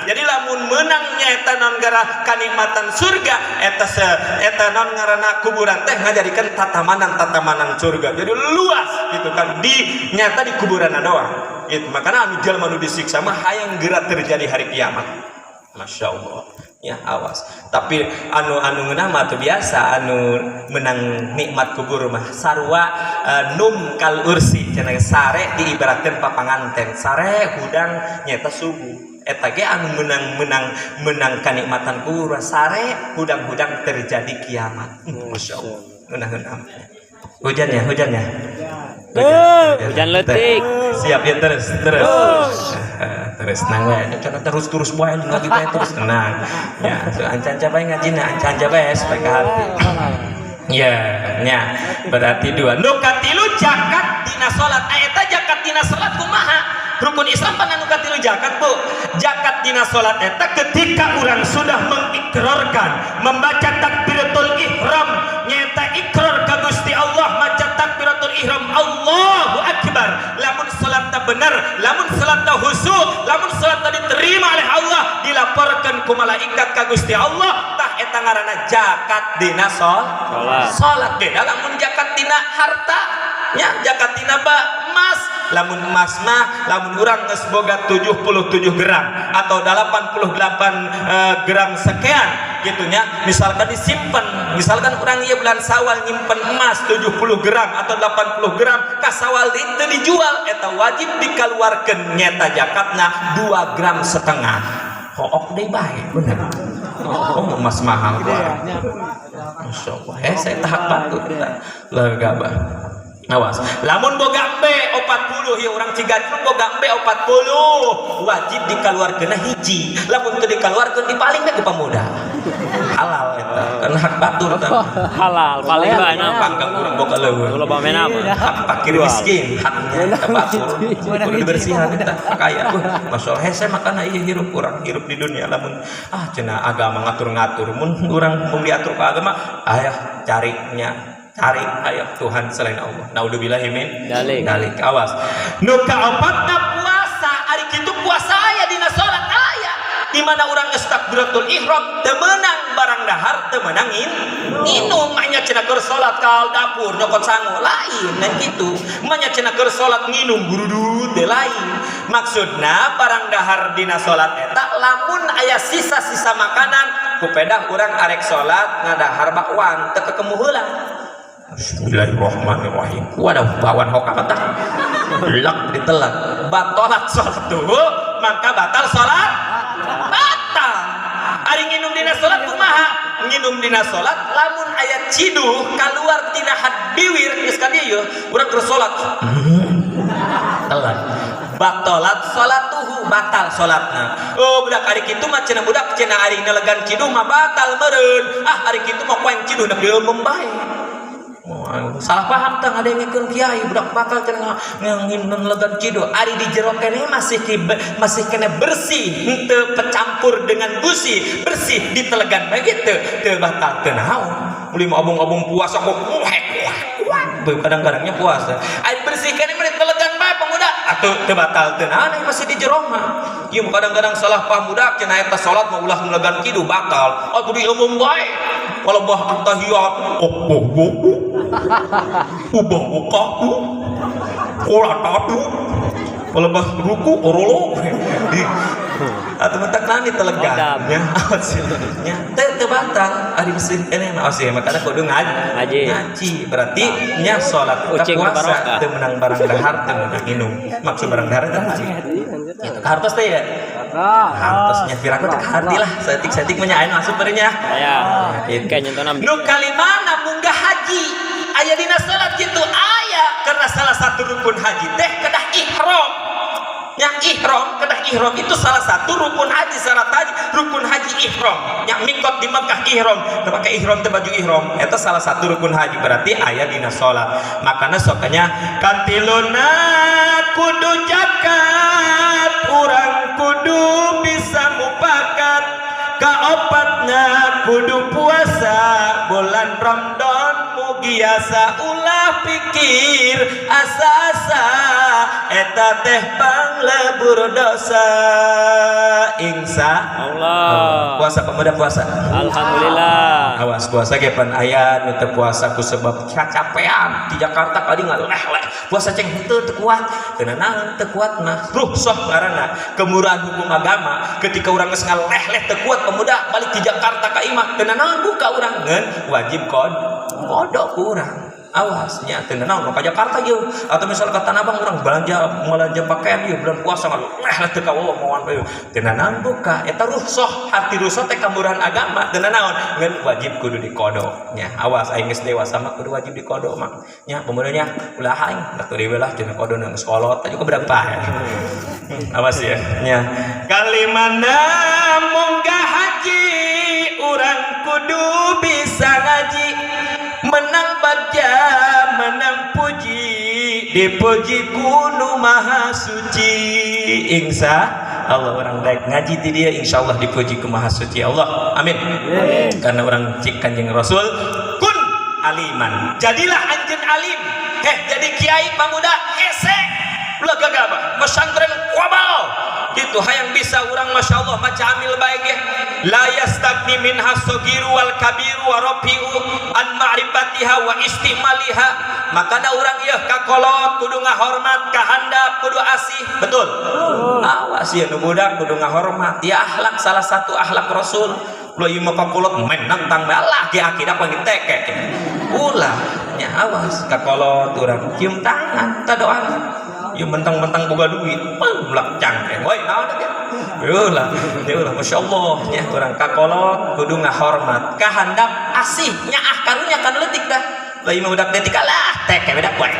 Jadi lamun menangnya eta non gara kanikmatan surga, eta se eta non ngaranna kuburan teh ngajadikeun tatamanan-tatamanan surga. Jadi luas gitu kan, di nyata di kuburan doang. Gitu. Makanya anu jalma anu disiksa mah hayang geura terjadi hari kiamat. Masya Allah. Ya awas. Tapi anu anu ngeunah mah teu biasa, anu menang nikmat kubur mah sarua num kal ursi cenah, sare diibaratkeun papanganten, sare hudang nyata subuh. Eta ge anu menang menang menang kanikmatan kubur, sare hudang-hudang terjadi kiamat. Masya Allah. Ngeunah-ngeunah. Hujan ya, hujan ya. Hujan leutik. Siap ya, terus terus. Terus nang we, karena terus terus wae ngaji bae terus tenang. Ya, so anca-anca bae ngajina, anca-anca bae supaya ke hati. Ya, nya berarti dua. Nu katilu zakat dina salat. Eta zakat dina salat kumaha? Rukun Islam pan anu katilu zakat, Bu. Zakat dina salat eta ketika orang sudah mengikrarkan, membaca takbiratul ihram, nyata ikrar ka Gusti Allah, maca takbiratul ihram Allahu akbar. Lamun salatna bener, lamun salatna khusyuk, lamun salatna diterima oleh Allah, dilaporkan ku malaikat ka Gusti Allah, tah eta ngaranna zakat dina Salat. Salat. Beda lamun zakat dina harta nya, zakat dina ba emas. Lamun emas mah lamun urang geus boga 77 gram atau 88 gram sekian gitunya, misalkan disimpan, misalkan urang ieu bulan Sawal nyimpen emas 70 gram atau 80 gram, ka Sawal itu dijual, eta wajib dikeluarkan nyeta zakatna 2 gram setengah. Hook deui bae, bener. Oh, emas mahal. Masya Allah, saya tahap batu eta lega bah. Awas, lamun boga embe 40 ya, urang Ciganjur boga embe 40, wajib dikeluarkeun hiji. Lamun teu dikeluarkeun dipaling ku pamuda. Halal eta karena hak batur tah. Halal paling bae nama. Panggang urang boga leuweung. Ulah bae nama. Hak fakir miskin, haknya eta batur kudu dibersihan eta hak kaya. Masalah hese, makana ieu hirup urang, hirup di dunia lamun ah cenah agama ngatur-ngatur, mun urang mun diatur ke agama, ayah carinya cari ayo Tuhan selain Allah. Naudzubillahi min Dalik. Dalik. Awas. Nu kaopatna puasa. Ari kitu puasa aya dina salat? Aya. Di mana urang geus takbiratul ihram teu meunang barang dahar, teu meunang minum. Manya cenah keur salat ka dapur nyokot sangu, lain dan kitu. Manya cenah keur salat nginum burudut teh lain. Maksudna barang dahar dina salat eta lamun aya sisa-sisa makanan, kupedah urang arek salat ngadahar bakwan, teu kekemu heula. Bismillahirrahmanirrahim. Waduh, bakwan hoka tah. Lak ditelan. Batalat salat tuh, maka batal salat. Batal. Ari nginum dina salat kumaha? Nginum dina salat lamun aya ciduh keluar tina had biwir geus ka dieu, urang keur salat. Telan. Batalat salatuhu, batal salatna. Oh, budak ari kitu mah cenah, budak cenah ari nelegan ciduh mah batal meureun. Ah, ari kitu mah poeng ciduh nek dieumem bae. Oh, salah paham tah ngadengekeun kiai, budak bakal cenah ngangin nelegan ciduh. Ari di jero keneh masih kene bersih, henteu pecampur dengan busi, bersih ditelegan bae gitu teu batal, teu naon. Meuli mah abong-abong puasa kok kuek kuek kuek. Kadang-kadangnya puasa ari bersih keneh mah ditelegan bae pemuda atuh teu batal, teu naon, masih di jero mah. Ieu kadang-kadang salah paham, budak cenah eta salat mah ulah nelegan kiduh batal, atuh diumum bae. Kalau bah attahiyat, oh oh oh oh ubah ukaku kolatatu, kalau bah ruku orolo. Atau mentak nani telegang nya, awas nya, teu teu batal ari mesin ini mah. Awas ya, makanya kudu ngaji. Ngaji. Ngaji berarti nya salat buka Ucing puasa barokah. Teu menang barang dahar, teu menang minum. Maksud barang dahar itu ngaji itu hartos teh ya, hartosnya piraku teh kaharti lah, saeutik-saeutik mah nya aya nu asup beureun nya. Aya. Gitu. Kayak nyentuh Nu kalimana munggah haji aya dina salat gitu aya, karena salah satu rukun haji teh kedah ihram. Yang ihram, kedah ihram itu salah satu rukun haji, syarat haji, rukun haji ihram. Yang mikot di Mekah ihram, teu pake ihram teh baju ihram. Eta salah satu rukun haji, berarti aya dina salat. Makana sokanya katiluna kudu zakat, urang kudu bisa mupakat. Kaopatna kudu puasa bulan Ramadan, mugiasa ulah pikir asa-asa, eta teh panglebur dosa, insya Allah. Puasa, pemuda puasa? Alhamdulillah. Awas, puasa ge pan aya nu teu puasa ku sebab cacapean di Jakarta kali ngaleh leh puasa, ceng henteu teu kuat. Teu naon teu kuat mah, rukhsah ngaranna, kemurahan hukum agama. Ketika urang geus ngaleh leh teu kuat, pemuda balik di Jakarta ka imah, teu naon buka urang, ngeun wajib qada ku urang. Awas nya, teu naon ka Jakarta ieu atau misal ka Tanah Abang urang belanja, belanja pakaian ieu bulan puasa, ngaleh leh teu kawawa moan bae, teu naon buka. Eta rukhsah, arti rukhsah teh kemurahan agama. Teu naon ngeun wajib kudu diqada nya. Awas, aing geus dewasa mah kudu wajib diqada mah nya, pemudanya ulah aing atuh deui lah cenah qada nang sekolah teh juga berapa. Awas ya nya. Kalimana munggah haji urang kudu bisa ngaji, menang bagja, menang puji, dipuji ku Nu Maha Suci, insya Allah. Orang baik ngaji di dia, insya Allah dipuji ku Maha Suci Allah, amin. Karena orang cik Kanjeng Rasul, kun aliman, jadilah anjeun alim. Heh, jadi kiai pemuda hese ulah gagabah pesantren kobal gitu, hayang bisa urang masya Allah maca amil baik ya, la yastagni minha sogiru wal kabiru wa rafi'u an ma'rifatiha wa istimaliha. Makana urang ieu kakolot kudu ngahormat, kahandap kudu asih, betul? Awas ya, nu budak kudu ngahormat ya, akhlak, salah satu akhlak Rasul. Ulah ieu mah kakolot main nantang bae lah ge akidah pangitekek ulah nya. Awas, kakolot urang cium tangan tadoan. Ya mentang-mentang boga duit, melak cangkeng. Woi, naon teh? Ulah, ya ulah, masya Allah, nya urang kakolot kudu ngahormat, kahandap asih, nyaah karunya kan leutik dah. Lah ieu budak leutik alah, teke budak wae.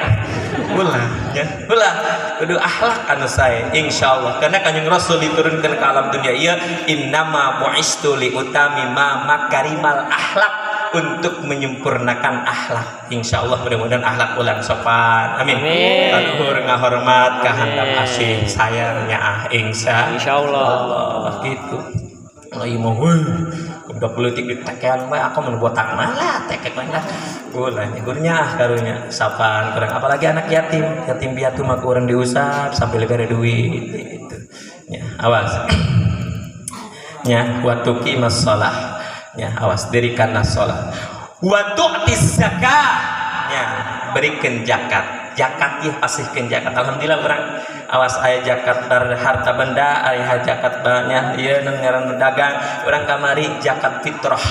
Ulah, ya, ulah kudu akhlak anu sae insyaallah. Karena Kanjeng Rasul diturunkan ke alam dunia ieu, innama bu'istu li utammima makarimal akhlak, untuk menyempurnakan akhlak. Insyaallah mudah-mudahan akhlak ulang sopan, amin. Amin. Kaluhur ngahormat, kahandap Amin. Asih, sayang, nyaah, insya Insyaallah. Allah gitu. Lagi mau weh budak leutik ditekean bae, aku mun botak malah tekek bae lah. Ulah nya karunya, karunya sapan kurang, apalagi anak yatim, yatim piatu mah kurang diusap sampai lebih ada duit gitu ya. Awas nya, wa tuqimas shalah ya, awas, dirikanlah sholat, wa tu'tis zakah ya, berikan zakat. Zakat ya, pasihkan zakat. Alhamdulillah orang awas aya zakat harta benda, aya zakat banyak ieu nu ngaran dagang. Urang kamari zakat fitrah,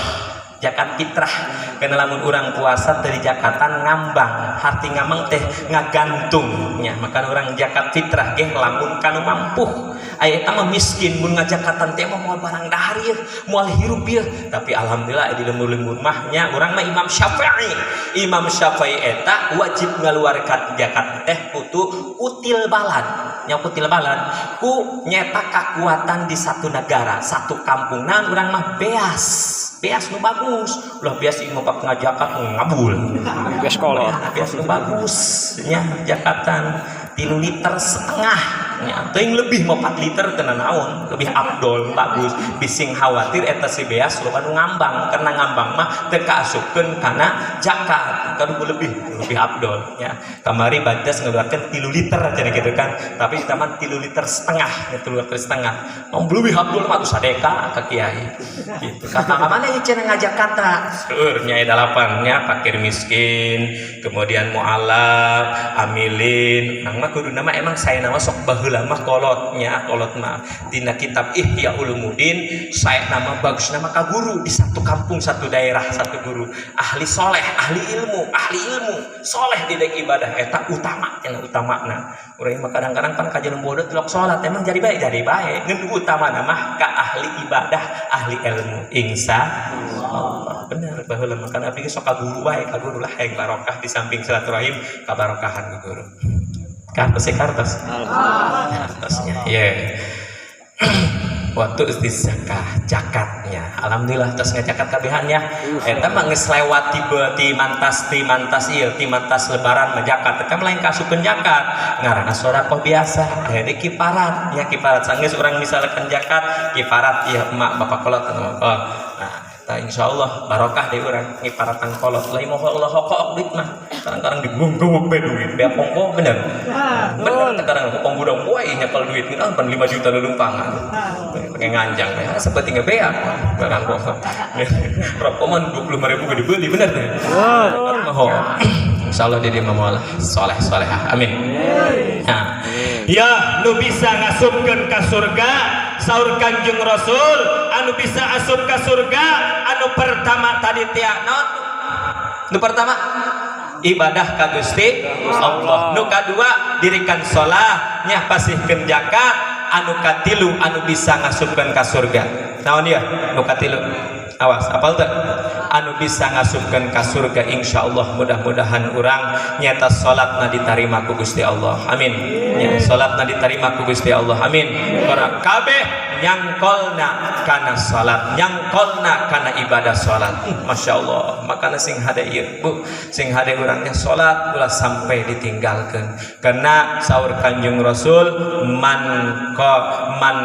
zakat fitrah, karena lamun urang puasa dari zakatan ngambang, hati ngambang teh ngagantung nya. Maka urang zakat fitrah ge lamun kanu mampu. Aya eta mah miskin, mun ngajakatan teh mah moal barang dahar ieu, moal hirup ieu. Tapi alhamdulillah di lembur-lembur mah nya, urang mah Imam Syafi'i. Imam Syafi'i eta wajib ngaluarkan zakat teh kutu qutil balad nya, qutil balad ku nyeta kakuatan di satu negara, satu kampung. Nah, urang mah beas, beas nu bagus. Ulah beas ieu mah ngajakat ngabul. Beas kolot. Beas nu bagus nya, jakatan 3,5 liter nya, teuing lebih mau 4 liter teu naon, lebih abdol bagus. Bising khawatir eta si beas loba nu ngambang, karena ngambang mah teu kaasupkeun kana zakat kan, lebih lebih abdol nya. Kamari badas ngeluarkeun 3 liter cenah gitu kan, tapi di taman 3,5 liter ya, 3,5 liter mau lebih abdol mah tuh sadeka ka kiai gitu. Kata mana ieu cenah ngajakata seueur nya, dalapan nya, fakir miskin, kemudian mualaf, amilin. Nang mah kudu nama emang saya nama sok baheula. Baheula mah kolotnya, kolot mah tina kitab Ihya Ulumuddin saya nama bagus nama ka guru di satu kampung, satu daerah, satu guru ahli soleh, ahli ilmu soleh di dek ibadah eta utama cenah utamana. Urang mah kadang-kadang kan kajian bodoh tilok salat emang jadi baik ngan utama mah ka ahli ibadah, ahli ilmu, insya Allah. Bener, baheula mah kan abdi sok ka guru wae, ka guru lah yang barokah di samping silaturahim kabarokahan ke guru. Kartos ya, kartos kartosnya ya, yeah. Waktu zakah zakatnya alhamdulillah terus ngajakat kabehannya eta mah geus lewat ti mantas ieu, ti mantas lebaran mah zakat eta mah lain kasupkeun zakat, ngaranna sedekah biasa. Aya deui kifarat nya, kifarat sanggeus urang misalkan zakat kifarat ieu emak bapak kolot anu, oh. Nah, eta insyaallah barokah deh urang ngiparatan kolot lain moho Allah hokok duit mah kadang-kadang digunggung be duit beak ongko, bener bener. Kadang pong budang wae nyekel duit ah pan 5 juta lulumpangan pakai nganjang ya seperti nggak beak barang kok rokok mah 25 ribu gak dibeli, bener deh. Mah insyaallah dia mau soleh solehah, amin. Nah ya, nu bisa ngasupkeun ka surga, saur Kanjeng Rasul, anu bisa asup ka surga anu pertama tadi tia naon? Nu pertama ibadah ka Gusti Allah, nu kadua dirikan sholat nya, pasihkeun zakat, anu katilu anu bisa ngasupkeun ka surga naon ya? Nu katilu, awas, apal teu? Anu bisa ngasupkeun ka surga insyaallah mudah-mudahan urang nyata salatna ditarima ku Gusti Allah, amin. Nya salatna ditarima ku Gusti Allah, amin. Karena kabeh nyangkolna kana salat, nyangkolna kana ibadah salat. Masya Allah, makana sing hade ieu bu, sing hade urangnya salat ulah sampai ditinggalkan karena saur Kanjeng Rasul man ko man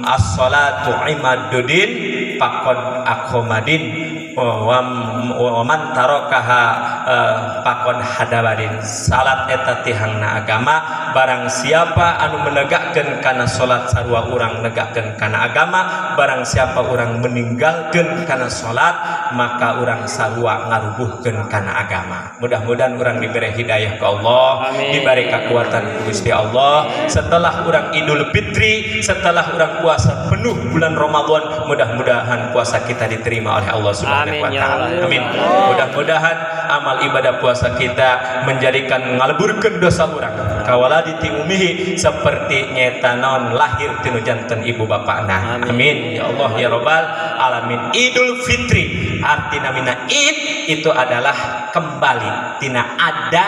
as-salatu imaduddin faqad aqomadin wa man tarakaha faqad hadamadin. Salat eta tihangna agama, barang siapa anu menegakkeun kana salat sarua urang negakkeun kana agama, barang siapa urang meninggalkeun kana salat maka urang sarua ngarubuhkeun kana agama. Mudah-mudahan urang diberi hidayah ke Allah. Amin. Diberi kekuatan ku Gusti Allah. Setelah urang Idul Fitri, setelah urang puasa penuh bulan Ramadan, mudah-mudahan puasa kita diterima oleh Allah Subhanahu Amin, wa ya taala. Allah. Amin. Mudah-mudahan amal ibadah puasa kita menjadikan ngaleburkeun dosa urang kawaladi ti umihi, seperti nyeta naon lahir tinu janten ibu bapakna. Amin. Amin ya Allah ya robbal alamin. Idul Fitri artina mina id itu adalah kembali, tina ada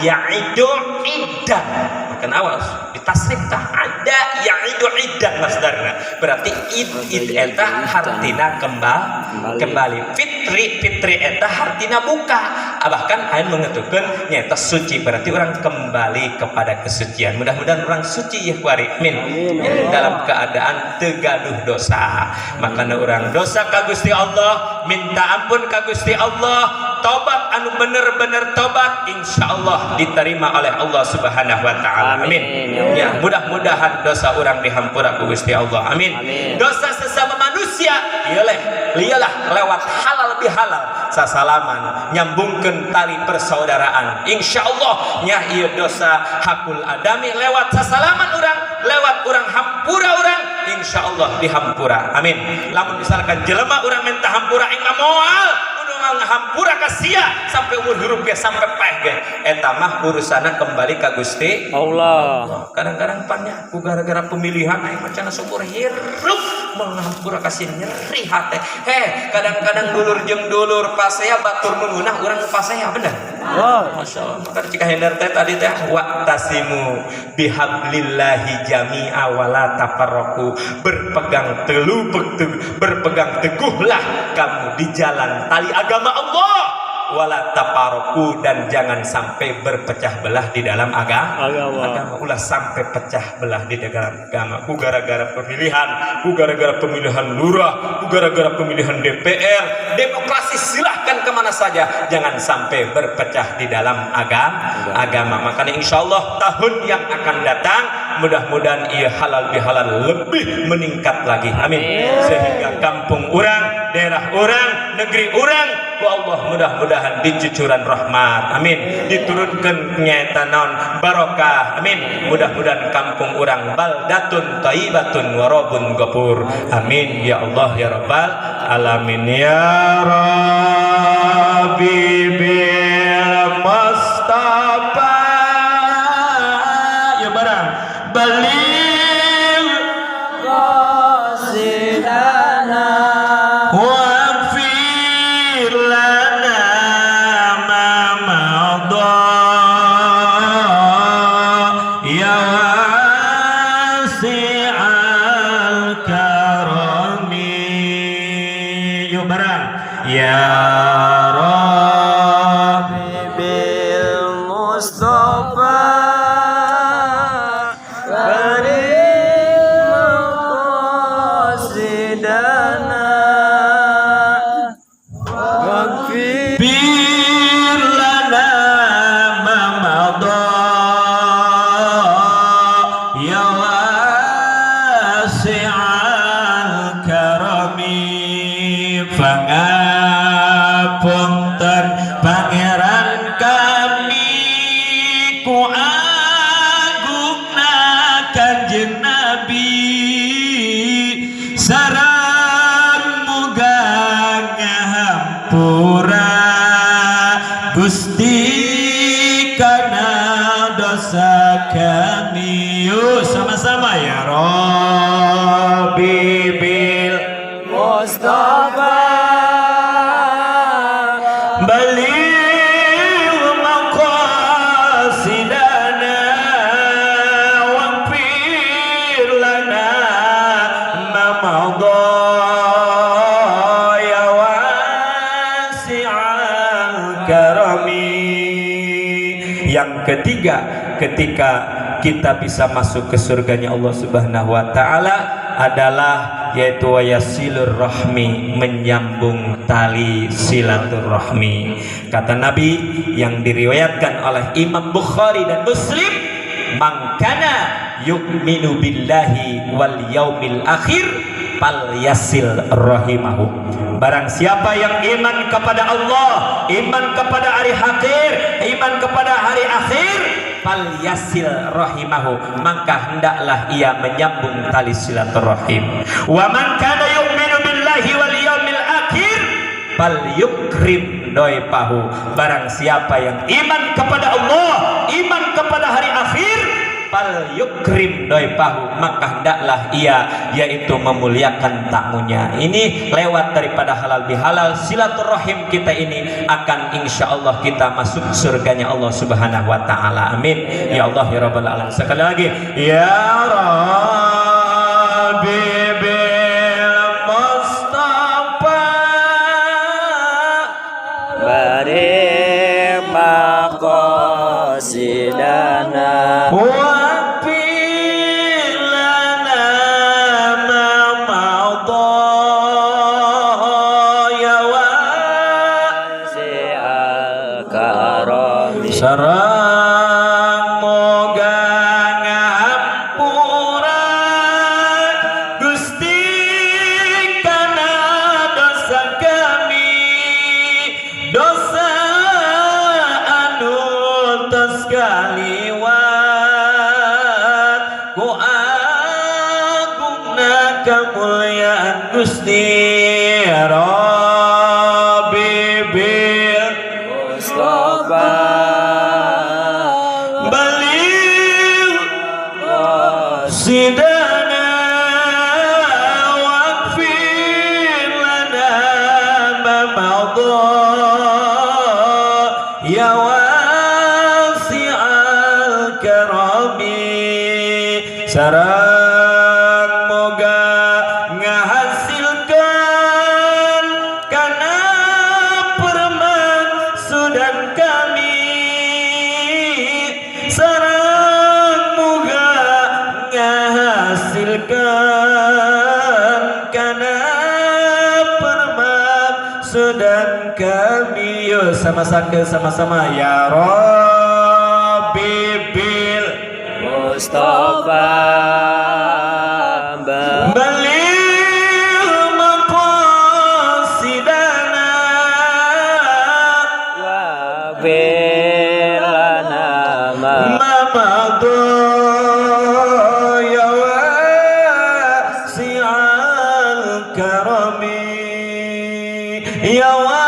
ya'idu idan, makan awas ditasrif tah ada ya'idu idan masdarna berarti id. Id eta hartina kembali, kembali. Fitri, fitri eta hartina buka. Ah, bahkan ayeuna mengetukeun nyata suci, berarti orang kembali kepada kesucian. Mudah-mudahan orang suci ya kuari, amin. Ya, dalam keadaan tegaduh dosa. Makanya orang dosa ka Gusti Allah minta ampun ka Gusti Allah, tobat anu bener-bener tobat, insyaallah diterima oleh Allah Subhanahu wa taala, amin. Amin, ya Allah. Ya, mudah-mudahan dosa orang dihampura ku Gusti Allah, amin. Amin. Dosa sesama manusia iyalah liyalah lewat halal bihalal, sasalaman, nyambungkeun tali persaudaraan, insyaallah nya ieu dosa hakul adami lewat sasalaman urang, lewat urang hampura urang, insyaallah dihampura, amin. Lamun misalkan jelema urang minta hampura ing moal kudu ngahampura ka sia sampai umur hirup ge, sampai paeh ge, eta mah urusanna kembali ka Gusti Allah. Kadang-kadang pannya ku gara-gara pemilihan aing macana syukur hirup mau ngahampura kasih nyeri hate. Heh, kadang-kadang dulur jeung dulur pasea, batur nu ngeunah urang nu pasea, bener. Masya Allah, maka cika Hendar teh tadi teh wa'tasimu bihablillahi jami'a wala tafarraqu, berpegang teluh, berpegang teguhlah kamu di jalan tali agama Allah, wala tafarraqu, dan jangan sampai berpecah belah di dalam agama. Agama. Agama ulah sampai pecah belah di dalam agama ku gara-gara pemilihan, ku gara-gara pemilihan lurah, ku gara-gara pemilihan DPR. Demokrasi silahkan kemana saja, jangan sampai berpecah di dalam agama agama. Makanya insya Allah tahun yang akan datang mudah-mudahan ia halal bihalal lebih meningkat lagi, amin. Amin. Sehingga kampung urang daerah urang, negeri urang ku Allah mudah-mudahan dicucuran rahmat. Amin. Diturunkan nyaeta naon barokah. Amin. Mudah-mudahan kampung urang baldatun thayyibatun wa rabbun ghafur. Amin ya Allah ya rabbal alamin. Ya Rabbi bil Mustafa ya barang balik Qasidana waghfir lana ma madha ya wasi'al karami. Yuk barang ya Rabbi bil Mustafa bari maqasidana waghfir Bir lana ma madha ya wasi'al karami. Pangapunten pangeran kami ku agungna Kanjeng Nabi sareng muga ngahampura Gusti kana dosa kami. Yuk sama-sama ya Rabbi bil Mustafa baligh maqasidana waghfir lana ma madha ya wasi'al karami. Yang ketiga, ketika kita bisa masuk ke surganya Allah Subhanahu wa taala adalah yaitu wayasilur rahmi, menyambung tali silaturahmi. Kata Nabi yang diriwayatkan oleh Imam Bukhari dan Muslim, mangkana yu'minu billahi wal yaumil akhir fal yasil rahimahu. Barang siapa yang iman kepada Allah, iman kepada hari akhir, iman kepada hari akhir, fal yasil rahimahu, maka hendaklah ia menyambung tali silaturahim. Wa man kana yu'minu billahi wal yaumil akhir fal yukrim doipahu. Barang siapa yang iman kepada Allah, iman kepada hari akhir, fal yukrim doipahu, maka hendaklah ia yaitu memuliakan tamunya. Ini lewat daripada halal bihalal silaturahim kita ini akan insya Allah kita masuk surganya Allah Subhanahu wa taala. Amin ya Allah ya rabbal alamin. Sekali lagi ya Rabbi bil Mustafa bari maqasidana waghfir lana ma madha ya wasi'al karami. Sareng moga ngahampura Gusti kana dosa kami, dosa anu tos kaliwat ku agungna kamulyaan Gusti Rabbi bil Mustafa baligh sidana waghfir lana ma madha ya wasi'al karami. Sareng moga ngahasilkan kana permaksudan kami, sareng moga ngahasilkan kana permaksudan kami. Yuk sama-sama ya Rabbi bil Mustafa baligh maqasidana Ya wa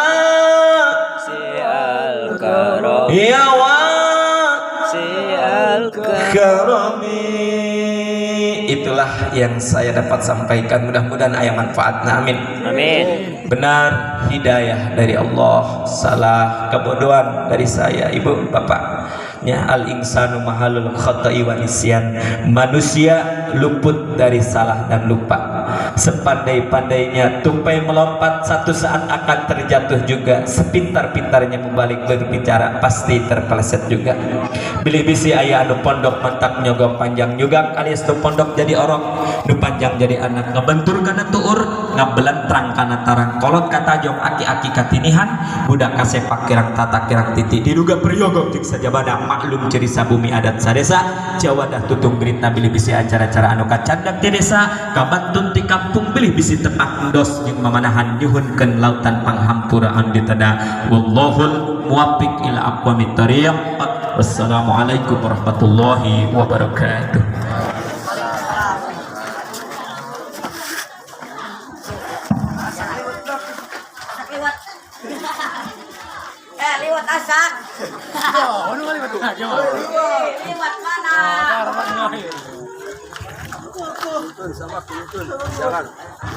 Si al-karam. Ya wa Si al-karam. karami. Itulah yang saya dapat sampaikan, mudah-mudahan aya manfaatna, amin. Amin. Benar hidayah dari Allah, salah kebodohan dari saya, ibu bapak ya. Al insanu mahalul khata'i wa nisyan, manusia luput dari salah dan lupa. Sepandai-pandainya tupai melompat, satu saat akan terjatuh juga. Sepintar-pintarnya mubalig berbicara, pasti terpeleset juga. Bilih bisi aya anu pondok mantak nyogok panjang juga, alias nu pondok jadi orok, nu panjang jadi anak, ngebentur kana tuur, ngabelentrang kana tarang, kolot katajong, aki-aki katinihan, budak kasepak kirang tatak kirang titi, diduga peryogo cik sajabana, maklum ciri sabumi adat sadesa jawadah tutung geritna. Bilih bisi acara-cara anu kacandak di desa kabantun ti kampung, bilih bisi tepak endos jeung mamanahan, nyuhunkeun lautan panghampura anu diteda. Wallahul muwaffiq ila aqwamit thariq. Wassalamualaikum warahmatullahi wabarakatuh. Asak liwat. Eh, liwat asak. Liwat mana? Sama, jangan.